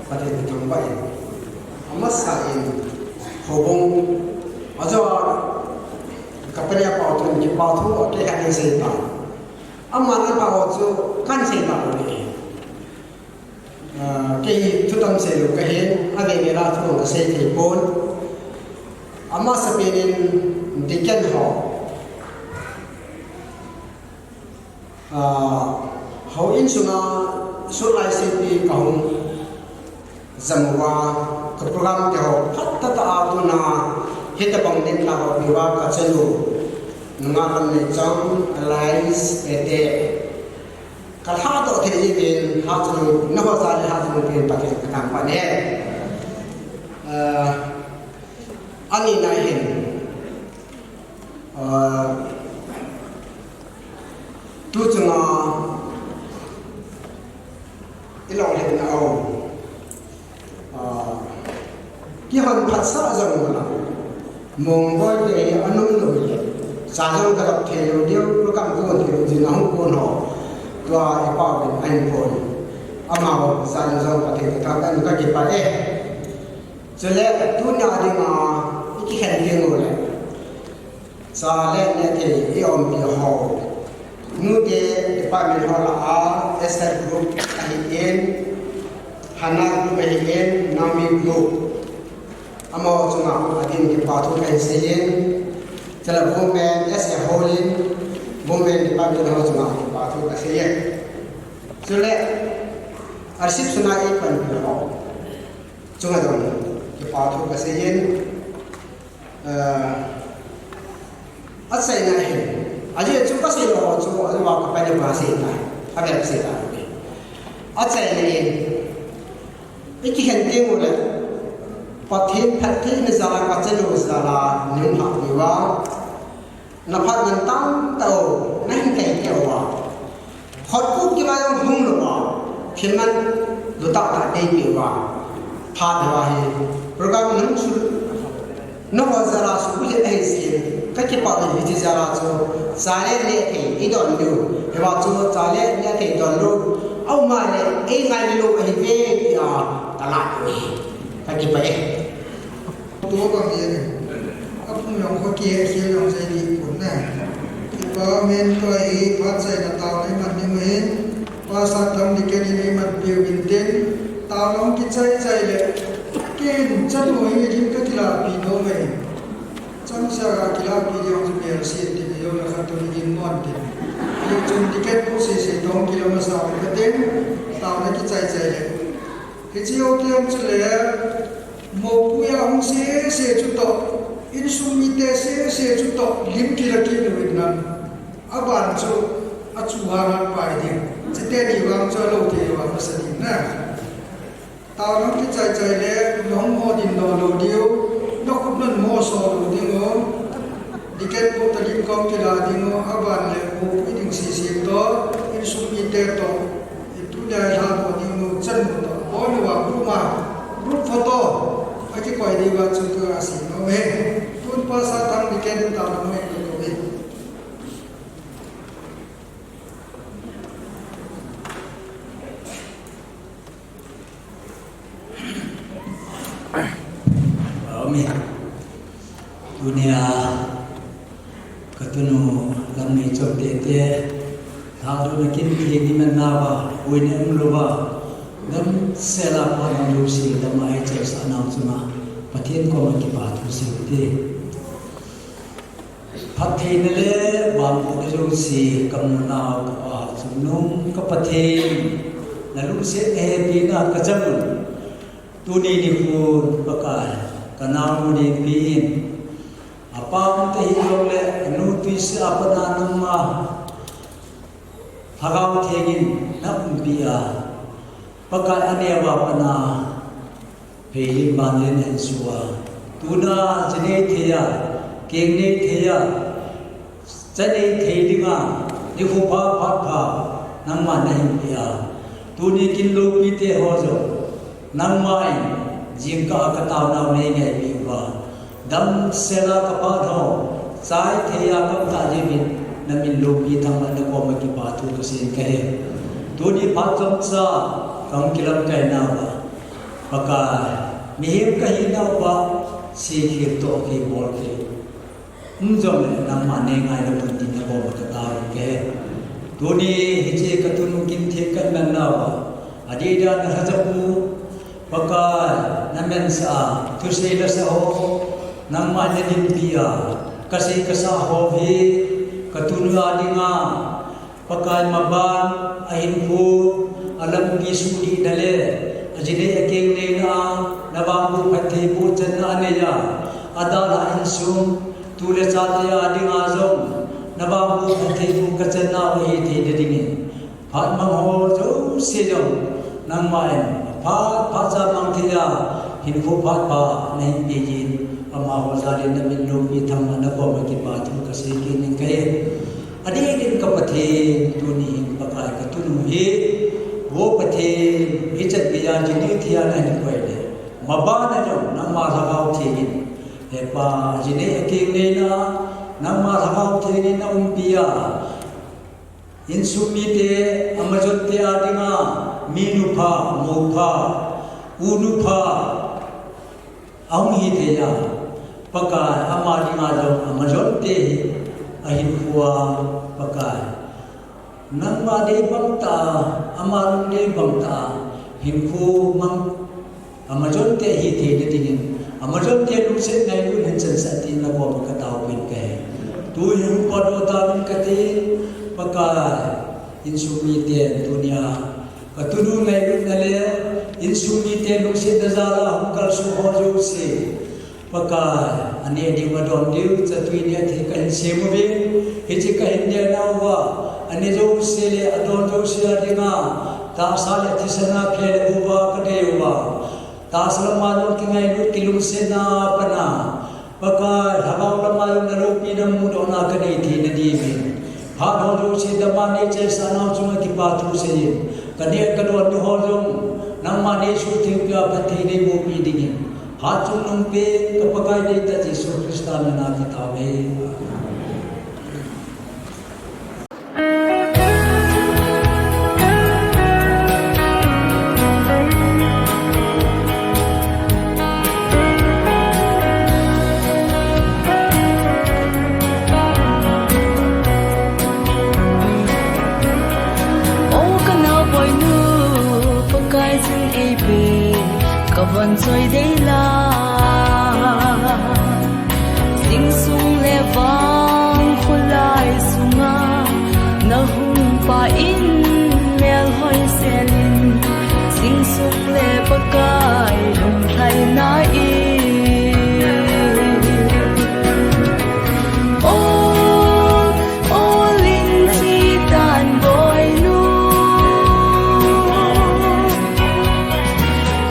Pathen thangvah in, amasa in, houbung, ajo a, ka pani a pau tun, kipah thu, kei khat in sei ta. Aman apau chu, kan sei ta, Ah, kei hi thutam sei lou kahin, avei vei la thu ka sei thei pon. Amasapen in deacon ho. Ah, houin sunga sulai seipi kahung jam uva, ka program te ho phatah tah a tuna hitabang ding la ho piuva ka chanu. Nunga lam nei chang, Alice Ete. Ka lhadoh thei jingin, Lhachanu, nangho jal in Lhachanu pen Pathen ka thangvah e. Ah, ani na hin, ah, tu chunga i lolhinna a um. Ah, kihon phatsah jong la. Mongboy te hi anung lou le. Cha jong ka lap thei lou diu, program kon thei lou jin ahung kon ho. Tua i pa ven ahin kon. Amaho cha jong ka thei ka kan ka kipah e. Chule tunia dinga i kikhen ding u le. Cha le neh thei i umpi ho. Nute department ho lah a, Esther group ahin, Hannah group ahin, Naomi group. Amaho chunga adin kipathu kahin seiyin. Chule women as a whole in, women department ho chunga kipathu kaseiyin. Chule, a reception a eipanpi ho chunga jong kipathu kaseiyin. Ah, achaina hin. Ajeh chu kasei lou chu, ajeh a ka pai le pa sei ta. Avel sei ta. Achaina hin. I kikhen ding u le. Pathen phattheina jal a ka chanu jal a nung hah diu va. Na phat ngen tam tau, na hin thei teu va. Khut kut kivai jong hung lou a, thil man lutah tah nei peh uva. Phat uva hi, program nung su, nungho jal a su u le ahi jin, ka kipah uve hiche jal a chu, cha le neh thei, i don diu, hiva chu cha le neh thei don lou, aum a le, ei ngai lou ahi ve tia, ka la diu ahi, ka kipah e. Tua bang hi a, a phung jong kho kihe khel jong sei dih pon na. Kipa men tua hi phat chaina taona i man ding u hin, Pastor Thangdiken in i man piu vintin, taona hung kichai chai le, ken chanu hi ding ka kilahpi nom e. Chang sia ka kilahpi ding jong chu bel si tin, i jong le khat tun ding mon tin. I chun ticket bu sei sei tong kilom asa ka tin, taona kichai chai le. Hiche jou teng chule, mopuia hung sese chutoh, insung mite sese chutoh, lim kila kit uvin lang. Aban chu, achu hang hang pai ding. Chuteni vang chu alou thei vang masa ding na. Taona kichai chai le, nahung mo ding lou lou diu, nakhut non mo so lou ding u. Deacon Pu Talim kong kila ding u, aban le mopui ding sese toh, insung mite toh, itu le lha toh ding u, chan u toh, bol uva group ma, group photo, akikoi diuva chu kasei nom e. Tun Pastor Thang Deacon ta nom e, ko ko e. Amen. Tunia katunu Lamneichom Teitei, thadou na kin thei ni man nauva, uina umlouva, damsela pha nang lou si dama ei chesa nau chunga, Pathen koma kipa thu sei u hite. Phattheina le vangbohna jouse kamu nau, ka chungnung ka Pathen, nalungsetna hepina kachang un. Tuni nikho Pakai, kanaonu Neipin, apa umtah hijongle, anu Twise a pat a nangma Lhagao Theng in naumpi a, Pakai, aneo a pat a pheilim banlim nahin soh a, tuna ji nei thei a, keng nei thei a, cha nei thei dinga, nikho pha phat pha nangman nahin pe a, tuni kin loupite ho jong nangman jingkah a kataonau nei ngaipi uva, damsela ka phat ho, chai thei a kaum tah jeh uvin, namin loupi thangvahna koma kipa thu kasei kahi. Tuni phat chomcha kahung kilamkai nauva, Pakai, mihem kahinauva, sekhel toh kibol khel, um jongle nangma nei ngailu hen tin nakoma katao kahi. Tuni hiche katunu kin thei kaman nauva, adeh dan a lhacha pu, Pakai, namensah a thusei lasah ho, nangma nadinpi a, kasei kasah ho hi, katunu a dinga, Pakai, maban, ahinkho, alampi suhdihna le, aji nei akeng neina a, navangboh phattheiboh channa anei a, adalhah insung, tu le chate a dinga jong, navangboh phattheiboh kachanna ahi theina dingin, phat mang ho jouse jong, nangman, phat phatcha mang thei a, hinkho phat pha nahin pe jin, amaho jal in namin loupi thangvahna koma kipa thu kasei kit ning kahi. Adeh din ka Pathen, tuni hin Pakai katunu hi, vo Pathen, hichan geiya ji nei thei a nahin koi le, maban a jong nangma Lhagao Theng in, he Pa, ji nei akeng neina, nangma Lhagao Theng in naumpi a, insung mite, amajonte a dinga, minu pha, mou pha, unu pha, ahung hi thei a, Pakai, ama dinga jong, amajonte hi, ahinkho a, Pakai, nangma dei bang tah a, ama lung dei bang tah a, hinkho mang, amajonte hi theina dingin, amajonte lungset ngailut hin chansah tin nakoma kataopeh kahi. Tu hi hung potdoh tauvin kati, Pakai, insung mite tunia, katunu ngailutna le, insung mite lungsetna jal a hung kalsong ho jouse, Pakai, aneh diu adon diu, chatui neh thei kahin sem uvin, hiche kahin dei nauva, aneh jouse le adon jouse a dinga, tahsa le thisan a phe le bu a kadei uva, tahsa lama jong kingailut kilungsetna a pat a, Pakai, lhagao lama jong naloupina mudohna kanei theina diuvin, phat ho jouse dama neichesah nau chunga kipa thu seiyin, kaneh kadon diu ho jong, nangma neisuhtheng peh a phatthei neiboh peh dingin, phat chungnung pen ka Pakai deitah Jesu Christa mina kataove. O ka naoboinu, Pakai jin eipe, ka von choi dei la. Jingsung le vang kholai sunga, na hung pa in melhoi selin, jingsung le Pakai lunglhaina in. O, o, lin chi tan boinu.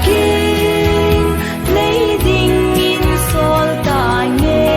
King nei dingin sol tange.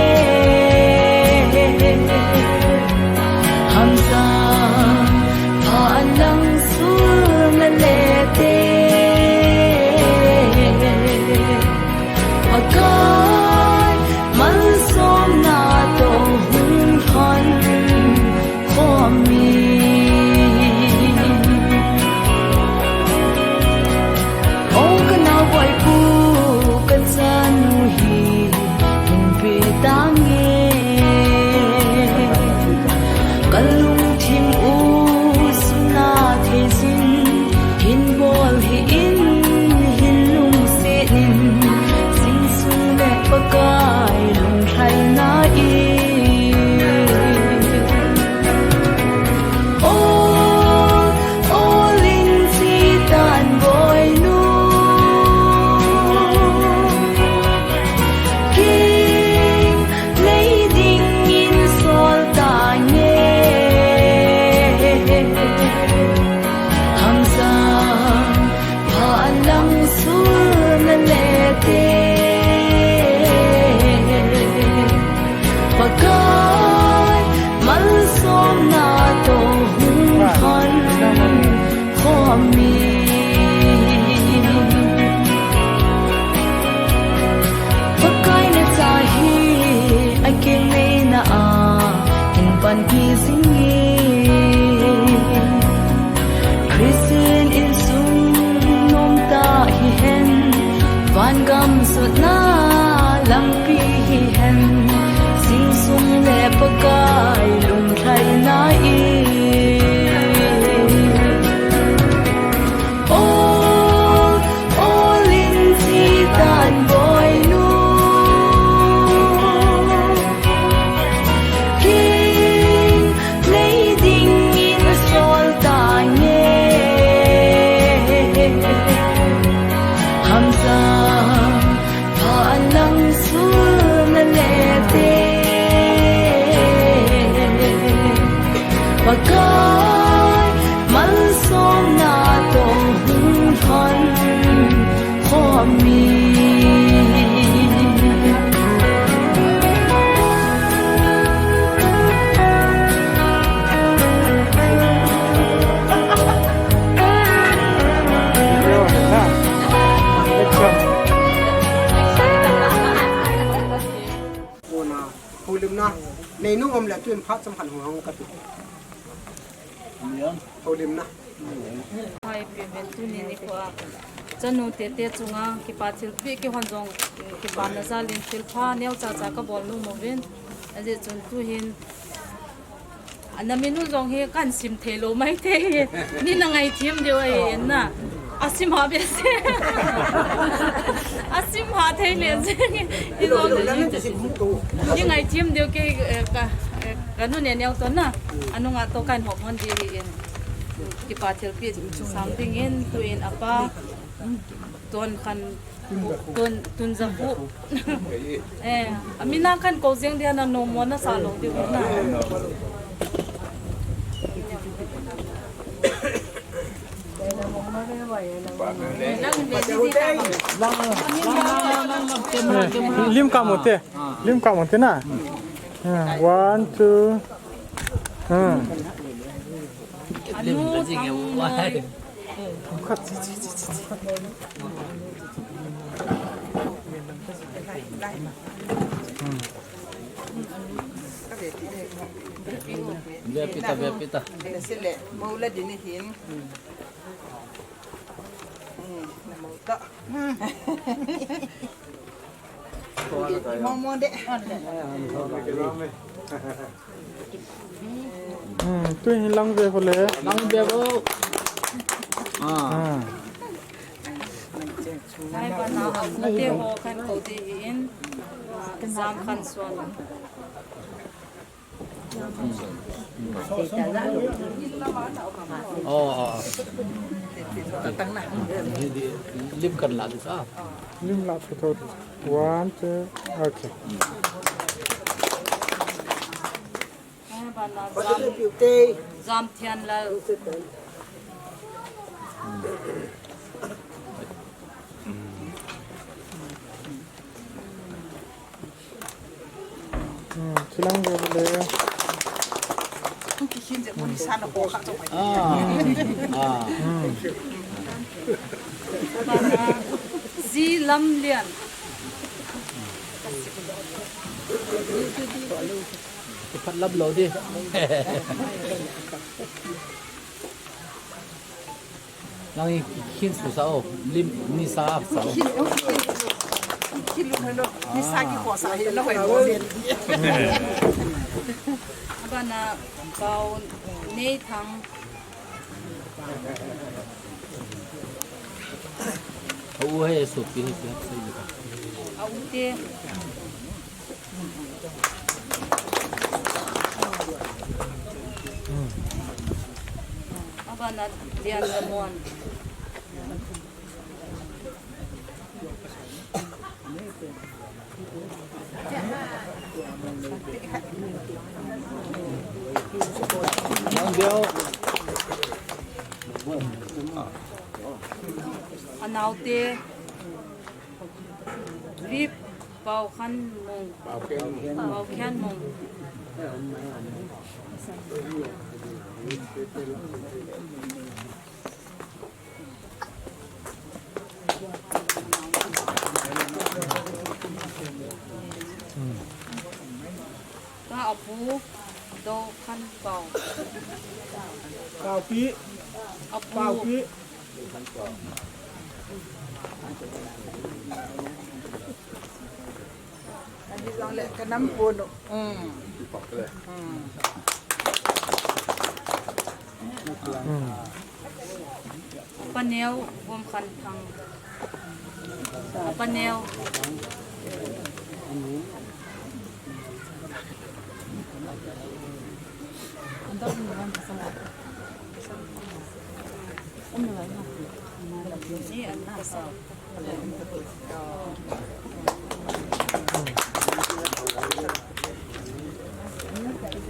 Nung om le tun phat chomkhat hung hung kati. Holimna. Hai, pi ven tuni nikho a chanu tete chunga kipa thilpeh kihon jong kipana jalin thilpha neocha cha kabol nom uvin. Ajeh chun tuhin ana min u jong hi kahin sim thei lou maithei. Nei na ngaithem diu ahi na. Asim ha behseh. Asim ha thei le jeng. Nei jong nei ngaithem diu kei, eh, ka, eh, kanu ne neo toh na. Anunga toh kahin hop hon ding ahi. Kipa thilpeh sang dingin tuin apa Tonkhan Tun, Tunjakhup. Eh, amin a kahin kou jeng dia na nom mo na sa lou diu na. Lim kap mo te. Lim kap mo te na. Hmm, one, two. Hmm. Anu, thang noi. Ve pita, ve pita. Sile, mo la din hin. Hmm, na mo ta. Mo mo de. Hmm, tu hin lang ve ho le. Lang ve ho. Ah. Hmm. Hai bana, nate ho kahin kou ding ahin. Jam khan suan. Oh, oh. Lim kan la ding sa. Lim la photo. One, two, okay. Hai bana, Jam, Jamthianlal. Hmm, chilang ve le. Kikhin je mo ni sana ko kha to. Ah. Ah. Hmm. Ji Lamlian. Phat lap lou di. Nang hi khin su sa o, lim ni sa sa o. Khin, khin lu lo, ni sa ki ko sa hi lo ko mo le. Abana Pau Neithang. Au he su pi he pi ha sai ni. Au te. Abana Lian Lamon. Anaute. Vip Paukhenmong. Paukhenmong. Ka apu Dokhanpau. Kaupi. Apu. Kaupi. Ka nam pon. Mm. Mm. Paneo Vomkhanthang. Paneo.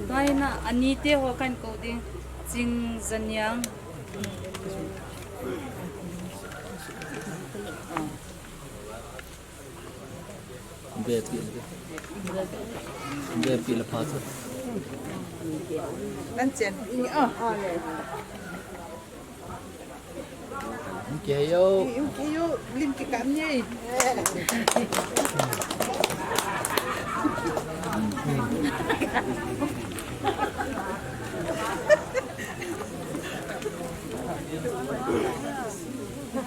Taina anite ho kakou ding, Ching Zaniang. Bepi, bepi la pha chu. Nan chen, i, ah, ah, le. Ke yo. Ke yo, lim ke kan ye.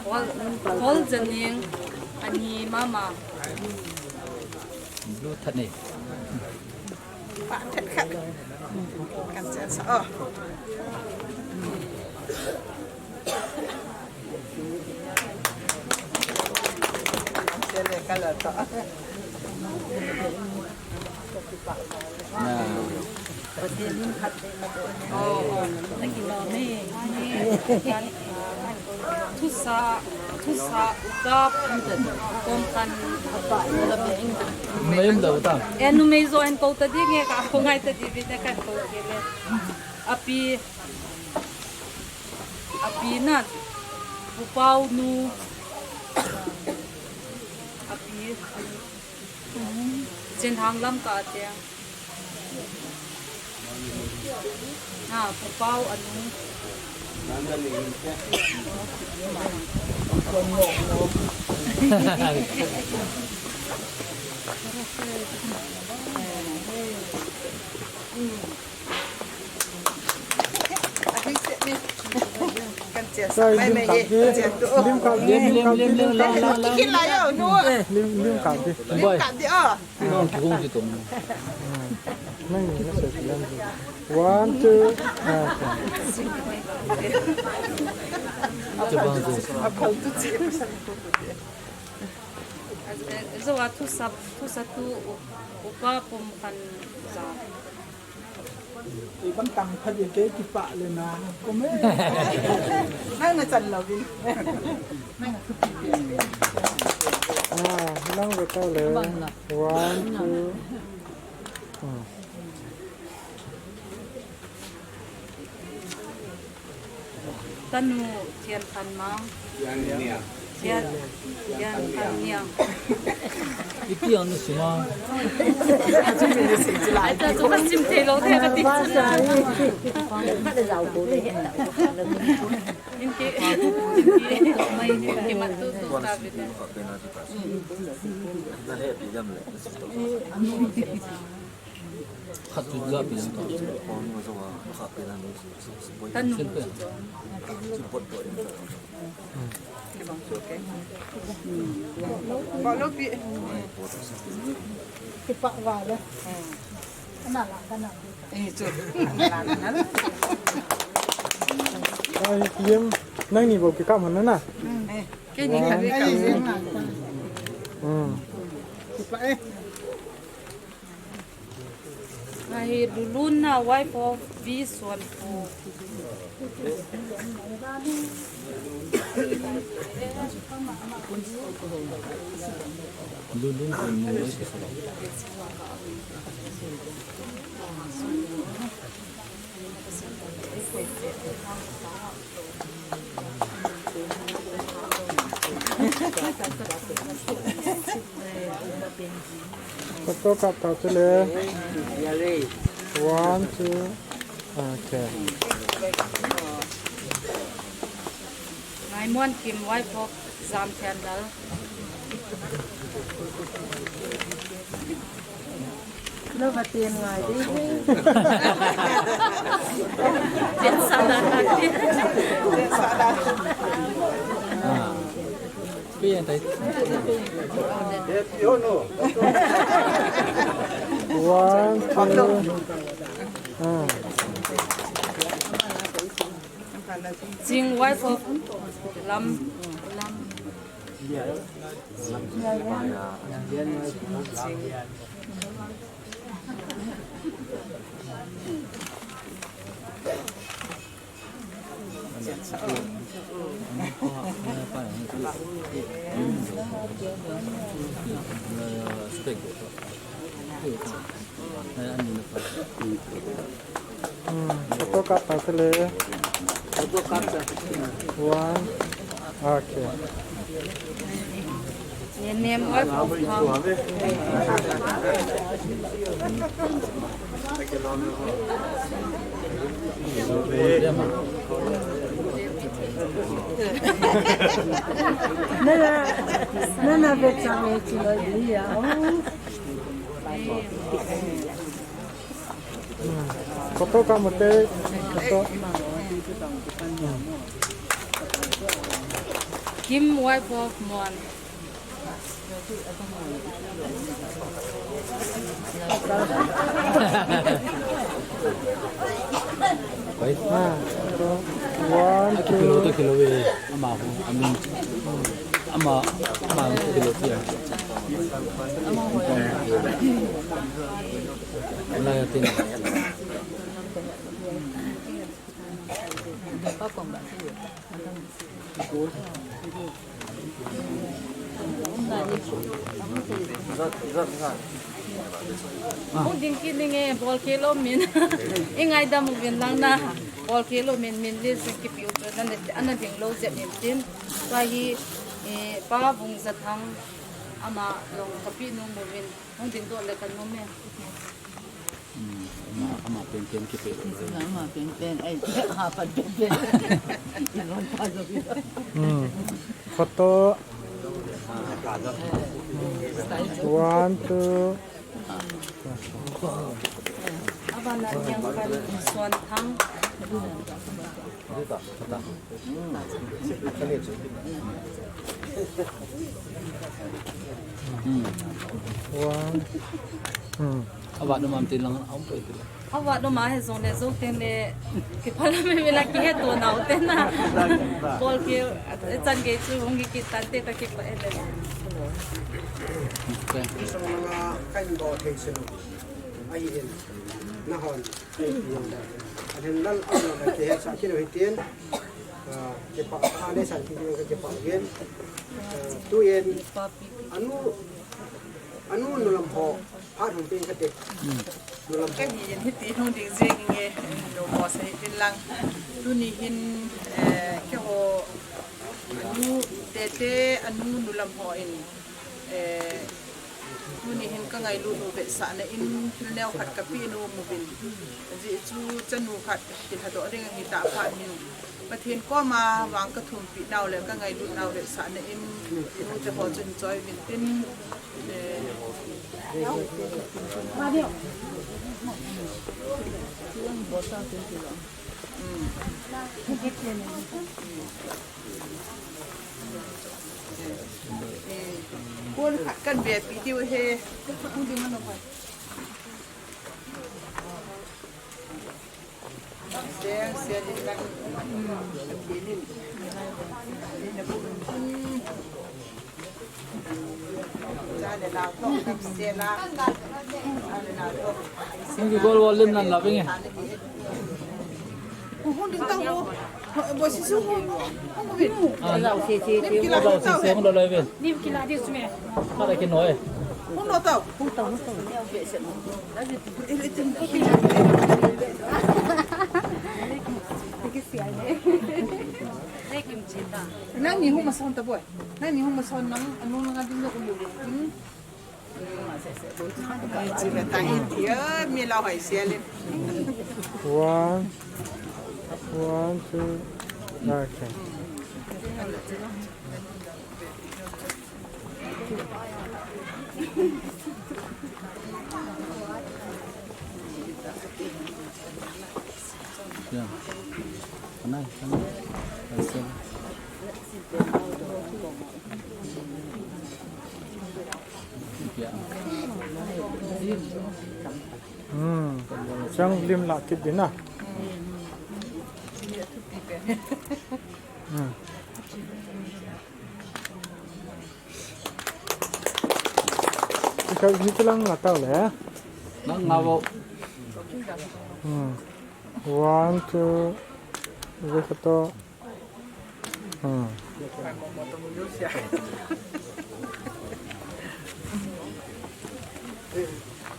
Khol, khol janing ani mama. Blue that nei. Pah that khat. Kan chen sa o. Kan chen le color to. Thusa, thusa, uka, pom khan. Numei um lou ta. E, numei jo en ko ta di nge ka ko ngai ta di vi ta kan ko ke le. Api, api na, Pu Pau nu. Api. Chin Hang lam ka tia. Na, Pu Pau anu. Sai, lim kap di. Lim kap di, lim kap di, lim kap di. Lim, lim kap di. Lim kap di, o. One, two, ah, okay. Zo a thusa, thusa tu u-, upa pum khan za. Ibang tang pha di ke kipah le na. Kome. Nang na chan lo bin. Ah, nang ve ta le. One, two. Hmm. Tanu Thian Khan Mang. Thian, Thian Khan Niang. Iti ang sima. Ai ta chu ka sim thei lou thei ka ti. Inki, inki, mai ni ki matu tu ta bi ta. Khat tu la pi ta. Tanu. Ba lo pi. Kipa wa le. Ana la kana. Eh, chu. Ai, yem, nang ni bou kikap hon na. Eh, ke ni ka. Hmm. Kipa eh. Ahi Lulun na wife of V Suanpu. Lulun Suanpu. Photo kap tau chule. One, two. Okay. Ngai Muan Kim, wife of Zam Thian Lal. Lo va tien ngai di. Tien sa dan ngai di. Tien sa dan. Ah. Pi yan tai. One, two. Ah. Jing wife of Lam, Lam. Hmm, photo kap tau chule. Photo kap tau. One. Okay. Ye name of Ham. Nana, nana vecha me chilo ya. Photo ka mate. Photo. Kim, wife of Muan. Wait. Ah, photo. One, two. Kilo to kilo we. Ama ho, amin. Ama, ama kilo tiya. Wala ya tin. Hung ding kit ding e, bol kilo min. I ngaidam uvin lang na. Bol kilo min, min list kipiu chu na ne, ana ding lo jep in tin. Tua hi, eh, Pa Vungzathang ama long kapi nu muvin. Hung ding doh le kan mu me. Hmm, ama, ama penpen kipe. Ama penpen, ai, ha, pan penpen. Ilon pa jo. Hmm. Photo. One, two. Abana yang kan suan thang. Hmm. One. Hmm. Avat nom am tin lang, aum poi tin lang. Avat nom a he jong le jo teng le, kiphala me me la kihe to nau te na. Bol ke, chan gei chu hung kikit tan te ka kipah e le. Ka in bol thei se lo. Ahi in. Na hon. Ahin lal a na kihetsah kit u hitin. Ah, kipah, ah, le san kit u ka kipah uvin. Ah, tuin, anu, anu nulam ho, phat hung peng kate. Nulam ho. Ka hi in hiti hung ding jeng inge, nu mo sa hitin lang. Tuni hin, eh, keiho, anu, tete, anu nulam ho in, eh, tuni hin ka ngailut u vetsahna in thil neo khat ka pe nom uvin. Ajeh chu chanu khat kilhadoh ding ahi tah phat hin Pathen koma vang ka thumpi nau le ka ngailut nau vetsahna in nu te ho chun choi uvin tin, eh, mm. Kon khat kan ve pi diu he. Sel, sel in lang. Cha le la to, sel la. Cha le la to. Hung kigol gol lim nan la veng e. Hung ding tau. Bo si su hung. Hung bin. Ah. Lim kila tau. Hung ding tau. Lim kila di su me. Para ke noi. Hung no tau. Hung tau, hung tau. Nang ni hung mason ta boy. Nang ni hung mason nang anu nang ading na ulu. Hmm. One, one, two, action. Yeah. Anai, anai. Action. Hmm. Chang lim la kit din na. Hmm. Ika ni tulang la tau le. Nang ngavo. Hmm. One, two, three, four. Hmm.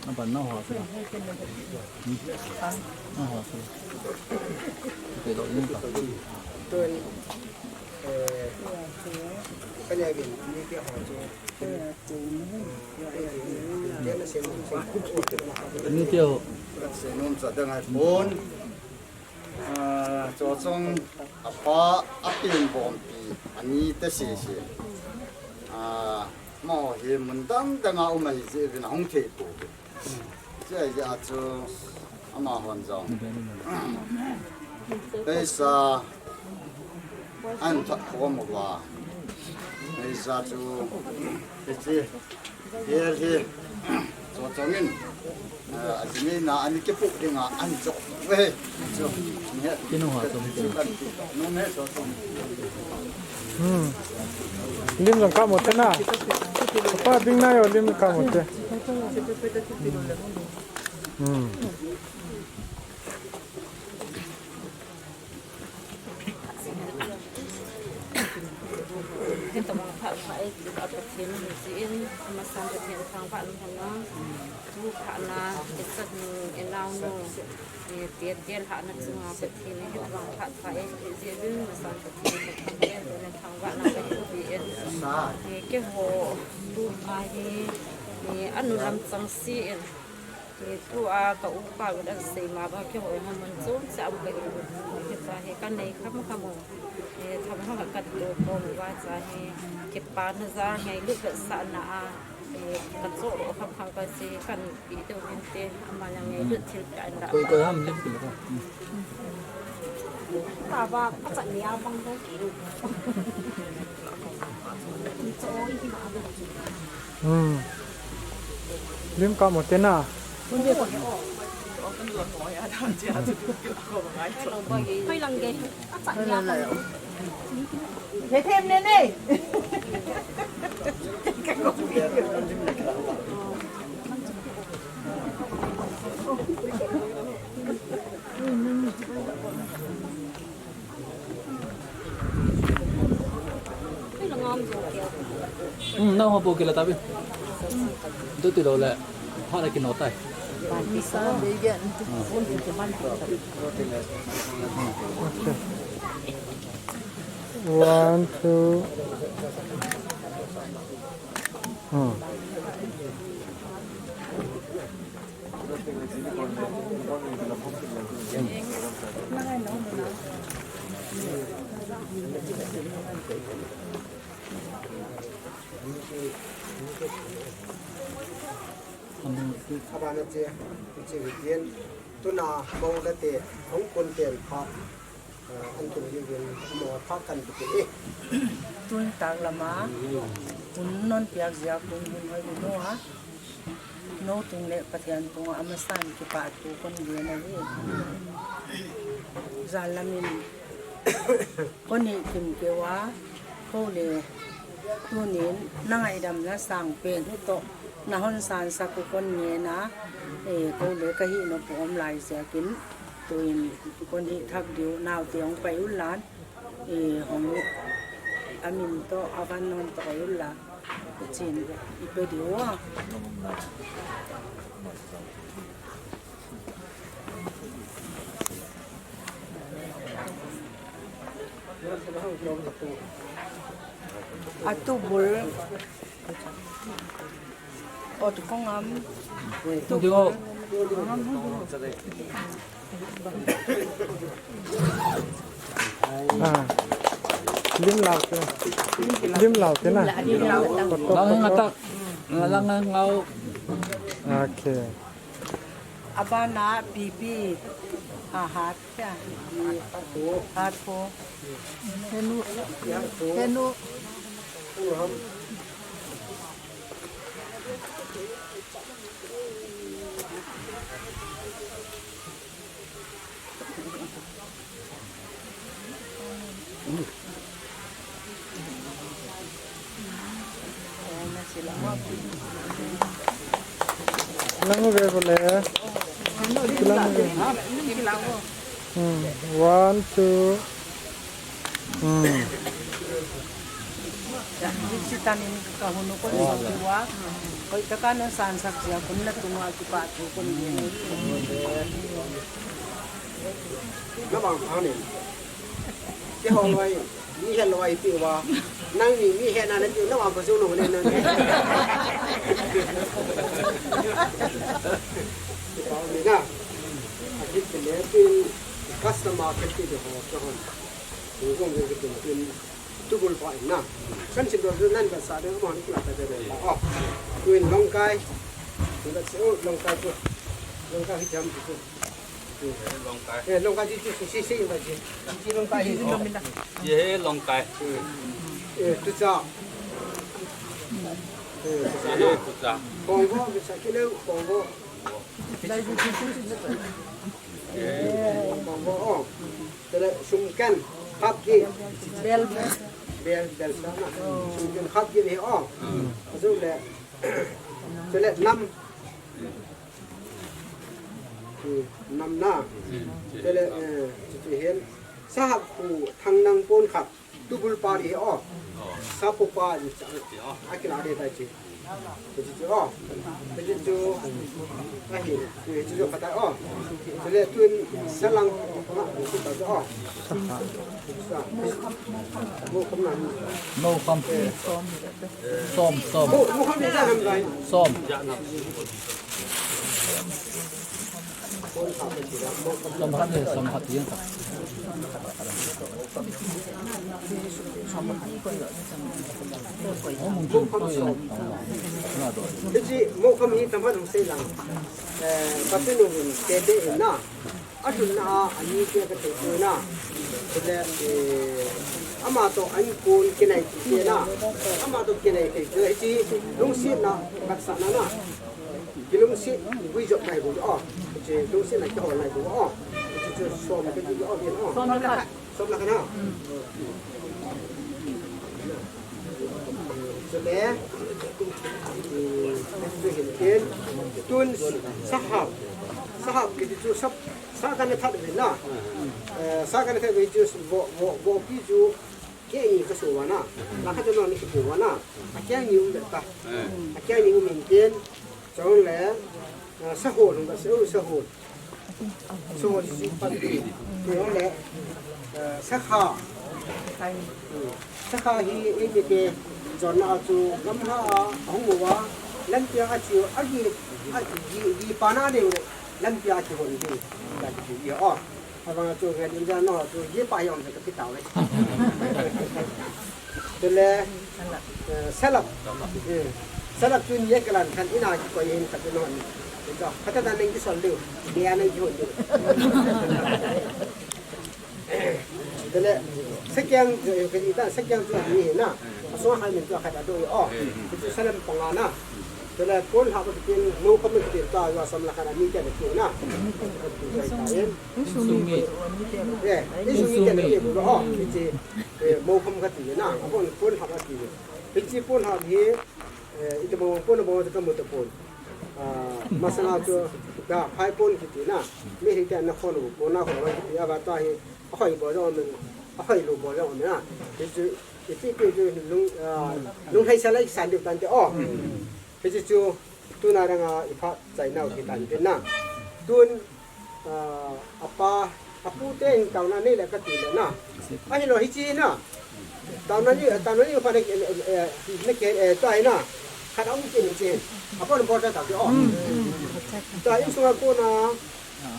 Apa nau ha se? Hmm? Nau ha se. Te lo ni ka. Tun, eh, kanya gin, ni ke ho chu. Ni ke ho. Senum sa dang ai pon. Ah, cho chong apa apin bompi, ani te sese. Ah, mo hi mun dang dang a um ahi jeh uvin ahung thei poi. Chia jeh a chu, Amahon jong. Peisa an thot khom uva. Peisa chu hiche. Hiche hi. Cho chongin. Eh, ajini na ani kipu dinga an cho. Ve. Cho. Ni he. Kinu ha to. Chu kan ti. Nu me cho chong. Hmm. Lim jong kamo te na. Pa ding na yo lim kamo te. Hmm. Hitobang phat pha ei, a Pathen hi jin, amasan Pathen thangvah in umhen lang, tu phat na, i chanu, i naonu, i tel tel hahna chunga Pathen in hitobang phat pha ei, jin, amasan Pathen thangvah in, Pathen thangvah na ka thu bi in, keiho, tu pha hi, anu lam chang si in, Tua ka upa u dan sei ma ba keiho hi mun chom cha um ka i lut. Hiche hi ka nei kham kham u. Tham hang ka tu khom uva cha hi kipana ja ngailut vetsahna a ka choh lou kham kham ka si kan pi deu hin te ama jong ngailut thil ka in la. Koi koi ham lim pi ko. Ta ba ka cha nia bang ko ki. Hmm. Lim kamo te na. Hoi lang ge. He them ne ne. Hmm, na ho po kila tabi. Tu ti lo le. Pha le kino tai. One, two. Hmm. Abana che, che hitin, tuna mo la te, hung kun ten pha. Ah, an tum hi vin mo tha kan bu ke. Tun tak lama, hun non piak jia kun hun hoi bu no a. No tung le Pathian tung a amasan kipah thu kon gen ahi. Jal lamin kon hi kim keu a, ko le tunin na ngaidam na sang pen hi to na hon san sa ku kon ngen a, eh, ko le ka hi no pu om lai jia kin. Tuin kon hi thak diu, naote hung pai ulan, eh, hung amin to, avan non to pai ula, chin ipe diu a. Atu bul. Ot kong am. Dio. Ah. Lim lau te. Lim lau te na. Lang atak. Lang ngau. Okay. Abana pipi. Ha hat. Hat po. Henu. Henu. Lang ve bole. Lang ve. Hmm. One, two. Hmm. Sitanin kahunu kon sotiwa. Koi taka na sansak jia kon na tunga kipah thu kon ni. Na bang phanin. Keiho loi, mi he loi pi uva. Nangni mi he na na pi u, na bang pha jong no ne na. Pau ni na. Ajit le pin customer ke ti ho ke hon. Ni gong ke pin pin tu bul pa na. Kan sim do nan ba sa de mo ni kila ta de. Oh. Tuin Longkai. Tu da se o Longkai tu. Longkai hi jam tu. Longkai. Eh, Longkai ji chu si si ba ji. Ji Longkai hi. Ji he Longkai. Eh, Tucha. Eh, Tucha. Kongvo, bisa kile Kongvo. Kongvo, oh. Tele Sumken, Khapki. Bel. Bel, Bel sana. Sumken Khapki ni, oh. Azu le. Tele Nam. Hmm, Nam na. Tele, eh, chuchu hin. Sahap khu Thangnang pon khat. Tubul pa ni, oh. Sapu pa ni cha. Akila de tai chi. Chuchu, oh. Chuchu. Ahi. Chuchu khat, oh. Tele tun Salang. Chuchu, oh. Mo kham na. Mo kham. Som, som. Mo, mo kham ni cha nam dai. Som. Som khat ni, som khat ni. Hichi mo kham hi tam hung sei lang. Eh, Pathen in te te in na. Alhunna a, ani te ka thei tu na. Chule, eh, ama to an kun kinai ti na. Ama to kinai thei tu. Hichi lungsetna, hatsahna na. Kilungset, gui jop nai bu, oh. Hichi lungsetna kihol nai bu, oh. Hichi chu som ka ti, oh, bien, oh. Som le khat. Som le khat na. Chule, mm, chu hin tin, tun sahap. Sahap kiti chu sap, sa kana that ve na. Eh, sa kana that ve chu vo, vo, vo pi chu kei ni ka so va na. La kha chu no ni ka so va na. A kei ni um ta. A kei ni um hin tin. Chule, eh, sahol hung ka so sahol. Sahol si pati. Chule, eh, sakha. Sakha hi eimi te jonna a chu gamla a hung uva. Lampi a chu a gi, a gi, gi pa na de. Lampi a chu hon de. Ka ti hi, oh. Avang chu ngen in ja no chu ye pa yong ka ti tau le. Tele, eh, salap. Eh, salap chu ni ye kalan khan ina ki koi hin ka ti no ni. Ka ta ta neng ki sol diu. Ye neng ki hon diu. Tele, sakyang, eh, ka ni ta sakyang chu ni na. Aso hai min chu khat a do, oh. Chu salam panga na. Tele, pon ha ba ki tin, mo ka min tin ta, ya sam la khan ni ka ni na. Insung mi. Eh, insung mi. Insung mi. Oh, hichi, eh, mo kham ka ti na, a pon, pon hap ka ti. Hichi pon hap hi, eh, ita mo pon mo ka mo ta pon. Ah, masala chu, da, phai pon kiti na. Mi hi ta na khon lo, pon na khon lo kiti, a ba ta hi, a khoi bo jong min, a khoi lo bo jong min na. Hichi, iti ti chu lung, ah, lung hai sa lai san diu tan te, oh. Hichi chu, tuna dang a i phat chai nau hi tan tin na. Tun, ah, apa, apu te in tauna nei le ka ti le na. Ahi lo hichi na. Tauna ni, tauna ni pa ne, eh, eh, ne ke, eh, ta hi na. Khat a um kin chi. Apa ni bol ta ta ki, oh. Ta insung a kona,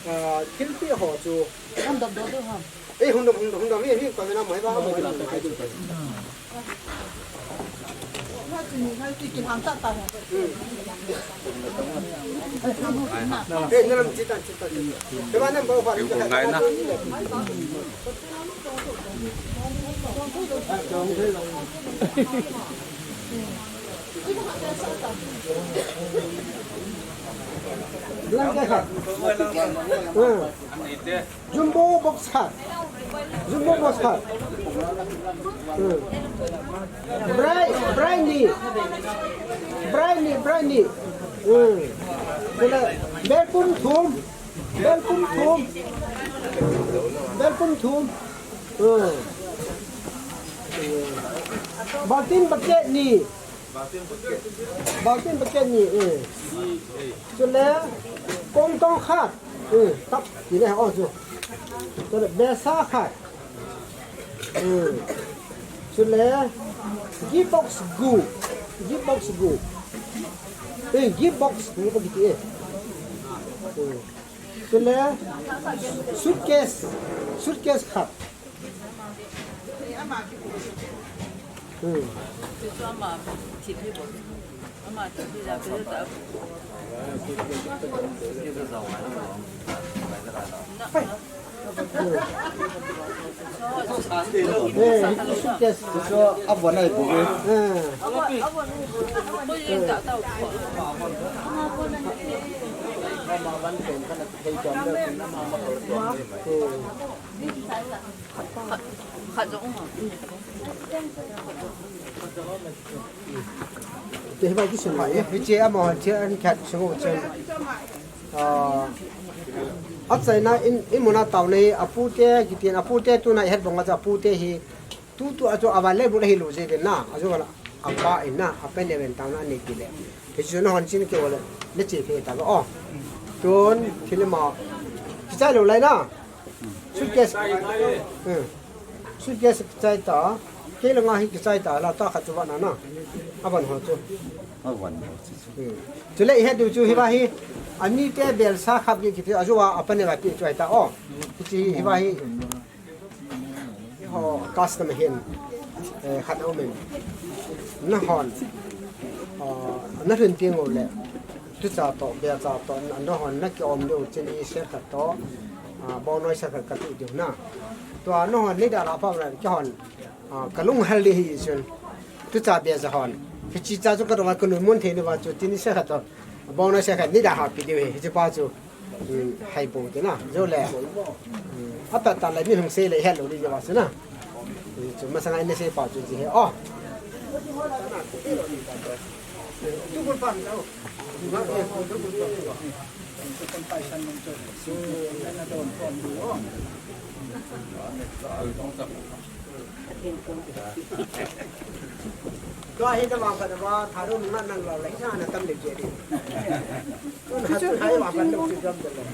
ah, thilpi ho chu. Kan dap do do ha. Eh, hung dam, hung dam, hung dam, eh, eh, pa me na mo, eh, ba, mo, eh, mo, eh. Eh, na lam, chita, chita, chita. Te ba nam ba, ba, Yung kung kaya na. Lang ka. Hmm. Jumbo box khat. Jumbo box khat. Hmm. Brai, brai ni. Brai ni, brai ni. Hmm. Kena bel pum thum. Bel pum thum. Bel pum thum. Hmm. Baltin bucket ni. Baltin bucket ni, eh. Chule, kong tong khat. Eh, tap, ti le, oh, chu. Chule, besa khat. Eh. Chule, gift box gu. Gift box gu. Eh, gift box gu, pa kiti, eh. Eh. Chule, suitcase. Suitcase khat. Hmm. Eh, itu suitcase. Suitcase. Abon ai bu. Eh. Te hiche ama hiche an khat sungu chen. Ah, achaina in, in muna taona hi apute, kitin apute tuna ihet banga chu apute hi, tu tu a chu aval le bu le hi lu je den na, a chu vala apa in na, apa ne ven taona nei ti le. Hichu na hon chin ke wala, ne che phe ta ga, oh. Tun, thilma, kichai lou lai na. Suitcase. Hmm. Suitcase kichai ta. Kei langa hi kichai ta la ta khat chu vana na. Avan ho chu. Avan ho chu. Hmm. Chule ihet diu chu hiva hi. Ani te bel sa khap ki kiti a chu a apa ne va ti chu ai ta o. Kichi hiva hi. Ho custom hin. Eh, khat o men. Na hon. Ah, na hlun ti ngol le. Tucha toh, bia cha toh, na hon na ki om diu, chini se khat toh, ah, bongnoi se khat ka tu diu na. Tua na hon ni da la pa na ki hon, ah, ka lung hel di hi chun. Tucha bia cha hon. Hichi cha chu ka ro ka nun mun thei ni va chu, chini se khat toh, bongnoi se khat ni da ha pi diu hi, hichi pa chu. Hmm, hai bo ti na, jo le. Hmm, a ta ta le min hung se le hel lo di jo va su na. Chu masanga ina sei pa chu chi he. Oh. Tua hi na ma pa na ma tharu nunga nang la la hi na tam le je di.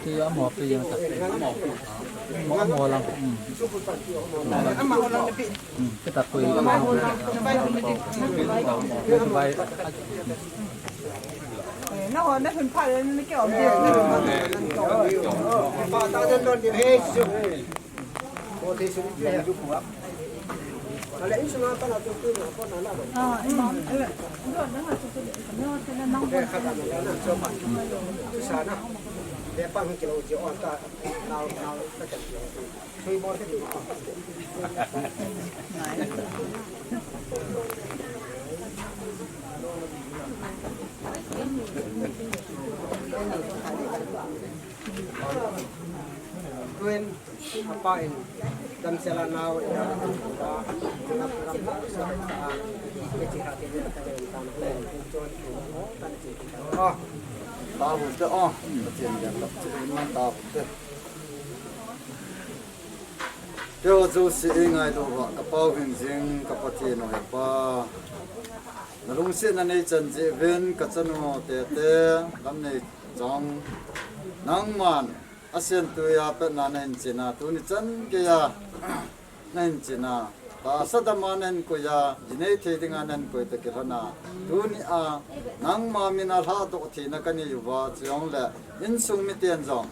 Ti amo pe yang ta. Amo, amo lang. Hmm. Amo lang na pi. Hmm. Kita koi. Amo lang. Bai. Na ho na hun pha le na ke om de. Pa ta den don de he. Apa in damsel a nau in a, ngap ngap sa sa, kichi ha ti ni ta ni ta na ko chon ko ta ni ti ta. Ah, ta bu te, ah, ta ti ni ta ti ni ta bu te. Te ho chu si e ngai lo va, ka pau hin jing, ka pa ti no he pa. Na lungsi na nei chan je ven ka chanu te te, lam nei jong. Nangman, Asian tuiya petna na hin china, tuni chan geiya na hin china. Tahsa dama na hin koiya, jinei thei dinga na hin koi toh kilhona. Tuni a, nangma mina lhadoh theina ka nei uva, chujongle, insung miten jong.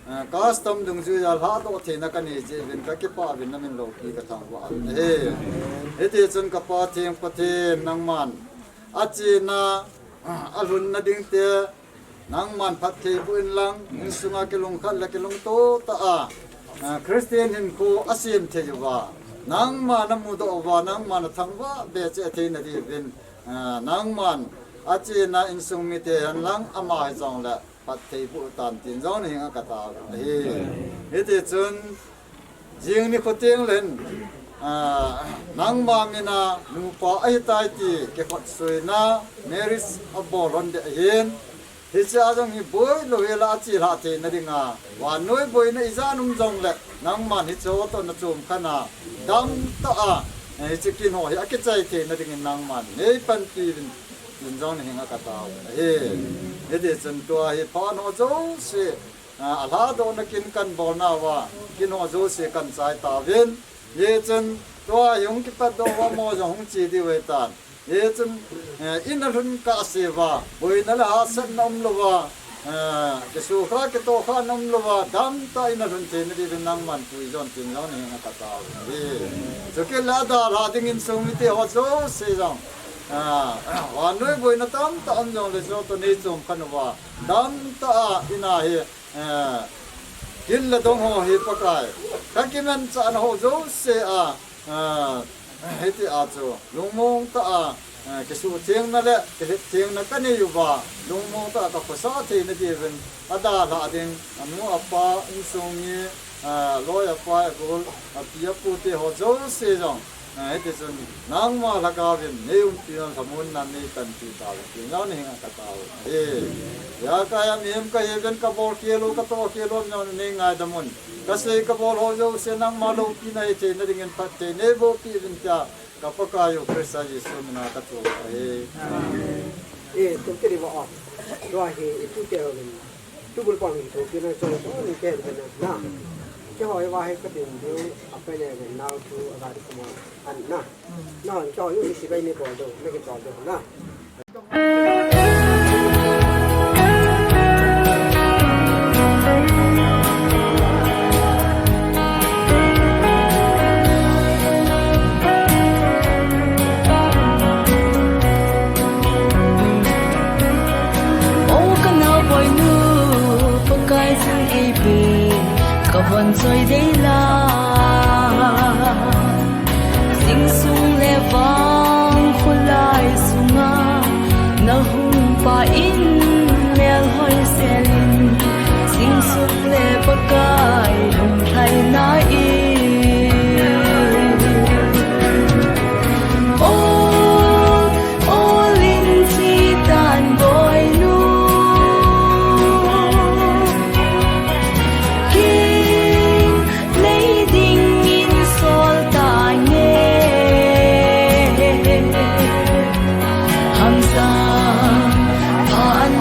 Eh, custom dungjuiya lhadoh theina ka nei jeh uvin ka kipah uvin na min loupi ka thangvah e. Hiti chun ka Pa theng Pathen nangman. Achena, alhunna dingte, Nangman phatthei boh in lang, insunga kilungkhat le kilungto tah a, ah, Christian hinkho asem thei uva. Nangma na mudoh uva, nangma na thangvah be cheh theina diuvin, ah, nangman achena insung mite hen lang ama hijongle phatthei boh tan tin jong na henga ka tao ahi. Hiti chun, Jing nikho teng len, ah, nangma mina nupa ahitai ti kikhotsuina, marriage abol lhon ding ahin. Hiche a jong hi boi lou hela achelhah theina dinga, vannoi boina ijat um jongle, nangman hiche ho toh na chom khan a, damtah a, eh, hiche kin ho hi akichai theina dingin nangman nei panpi uvin, tin jong na henga ka tao ahi. Hiti chun tua hi phat ho jouse, Ah, alhadohna kin kan bolna uva, kin ho jouse kan chai tauvin. Hichun, tua hi hung kipatdoh uva mo jong hung che diu ahitan. Hichun, eh, in alhun kahse uva, boina le hahsatna umlouva, eh, kisukha kitohkhana umlouva, damtah in alhun theina diuvin nangman puijon tin jong na henga ka tao ahi. Chukit le adalhah ding insung mite ho jouse jong, ah, vannoi boina tamtah um jongle jouse toh nei chom khan uva, damtah a in a hi, Eh, Gin le dong ho hi Pakai, ka kimanchahna ho jouse a, a, hiti a chu lungmong tah a, a, kisuhthengna le kilhepthengna ka nei uva, lungmong tah a ka khosa theina diuvin, adalhah ding, anu apa, insung mi, a, loi apai, agol, api apu te ho jouse jong, a, hiti chun, nangma lhagaovin nei umpi un, lhamonna nei panpi tauhen ti jong nahenga ka tao u ahi. Ijakai a mihem kahiuvin, ka bol khel u, ka toh khel u, jong nei ngaidam un. Ka sei ka bol ho jouse nangma loupina hitheina dingin phatthei nei bohpeh uvin tia, ka Pakai u Christa Jesu mina ka thum u ahi. E, tum kiri ba o. Tua hi, i tu te ro min. Tu bul pang hi tu kiri na chong chong ni ke na na. Keiho hi va hi ka tin diu, a pe le le nau tu a ga di kuma an na. Na, keiho hi si bai ni bol do, ni ki bol do na. O ka naboinu, Pakai jing eipe, ka von choi dei la. Jingsung le vang kholai sunga, na hung pa in melhoi selin, jingsung le Pakai lunglhaina in. O, o lin chi tan boinu. Kin lei dingin sol tange. Hamsa phan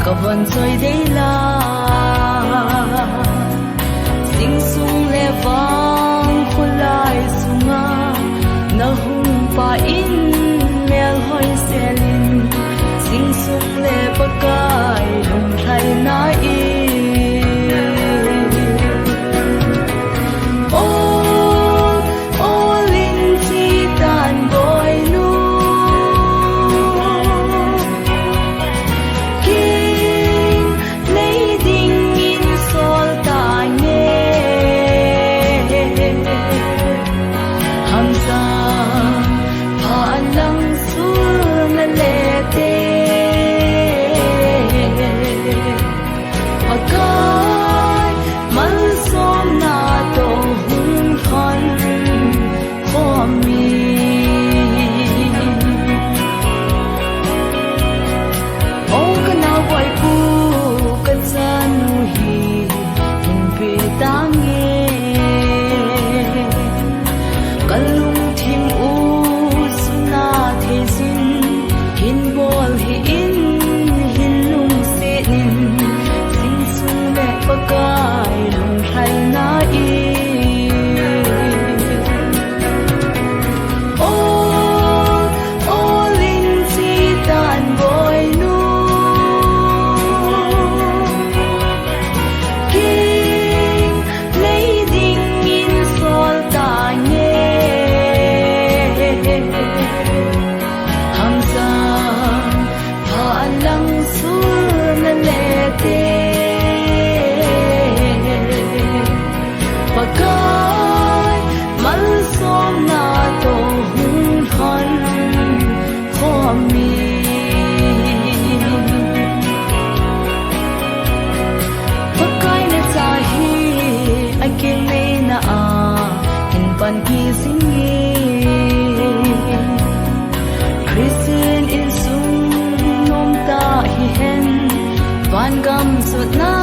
Ka von choi dei la, sing sung le vang khulai sunga na hung pa in mel hoi selin, sing sung le Pakai lungthaina i. O, o lin chi tan boinu. King nei dingin sol ta nge. Hamsang pha lang sul na le te. Pakai malsomna toh hung lhon khom in. O ka naoboipu, ka chanu hi hin pe ta nge. Ka lungthim u suna thei sin, hin bol hih in, hin lungset in, sing sung le Pakai lungthaina i. O, o lin chi tan boinu. King nei dingin sol ta nge. Hamsang pha lang sul na le te. Pakai malsomna toh hung lhon khom in. Pakai na cha hi a kei nei na a hin panpi sing in. Christian insung nom ta hi hen, van gam sutna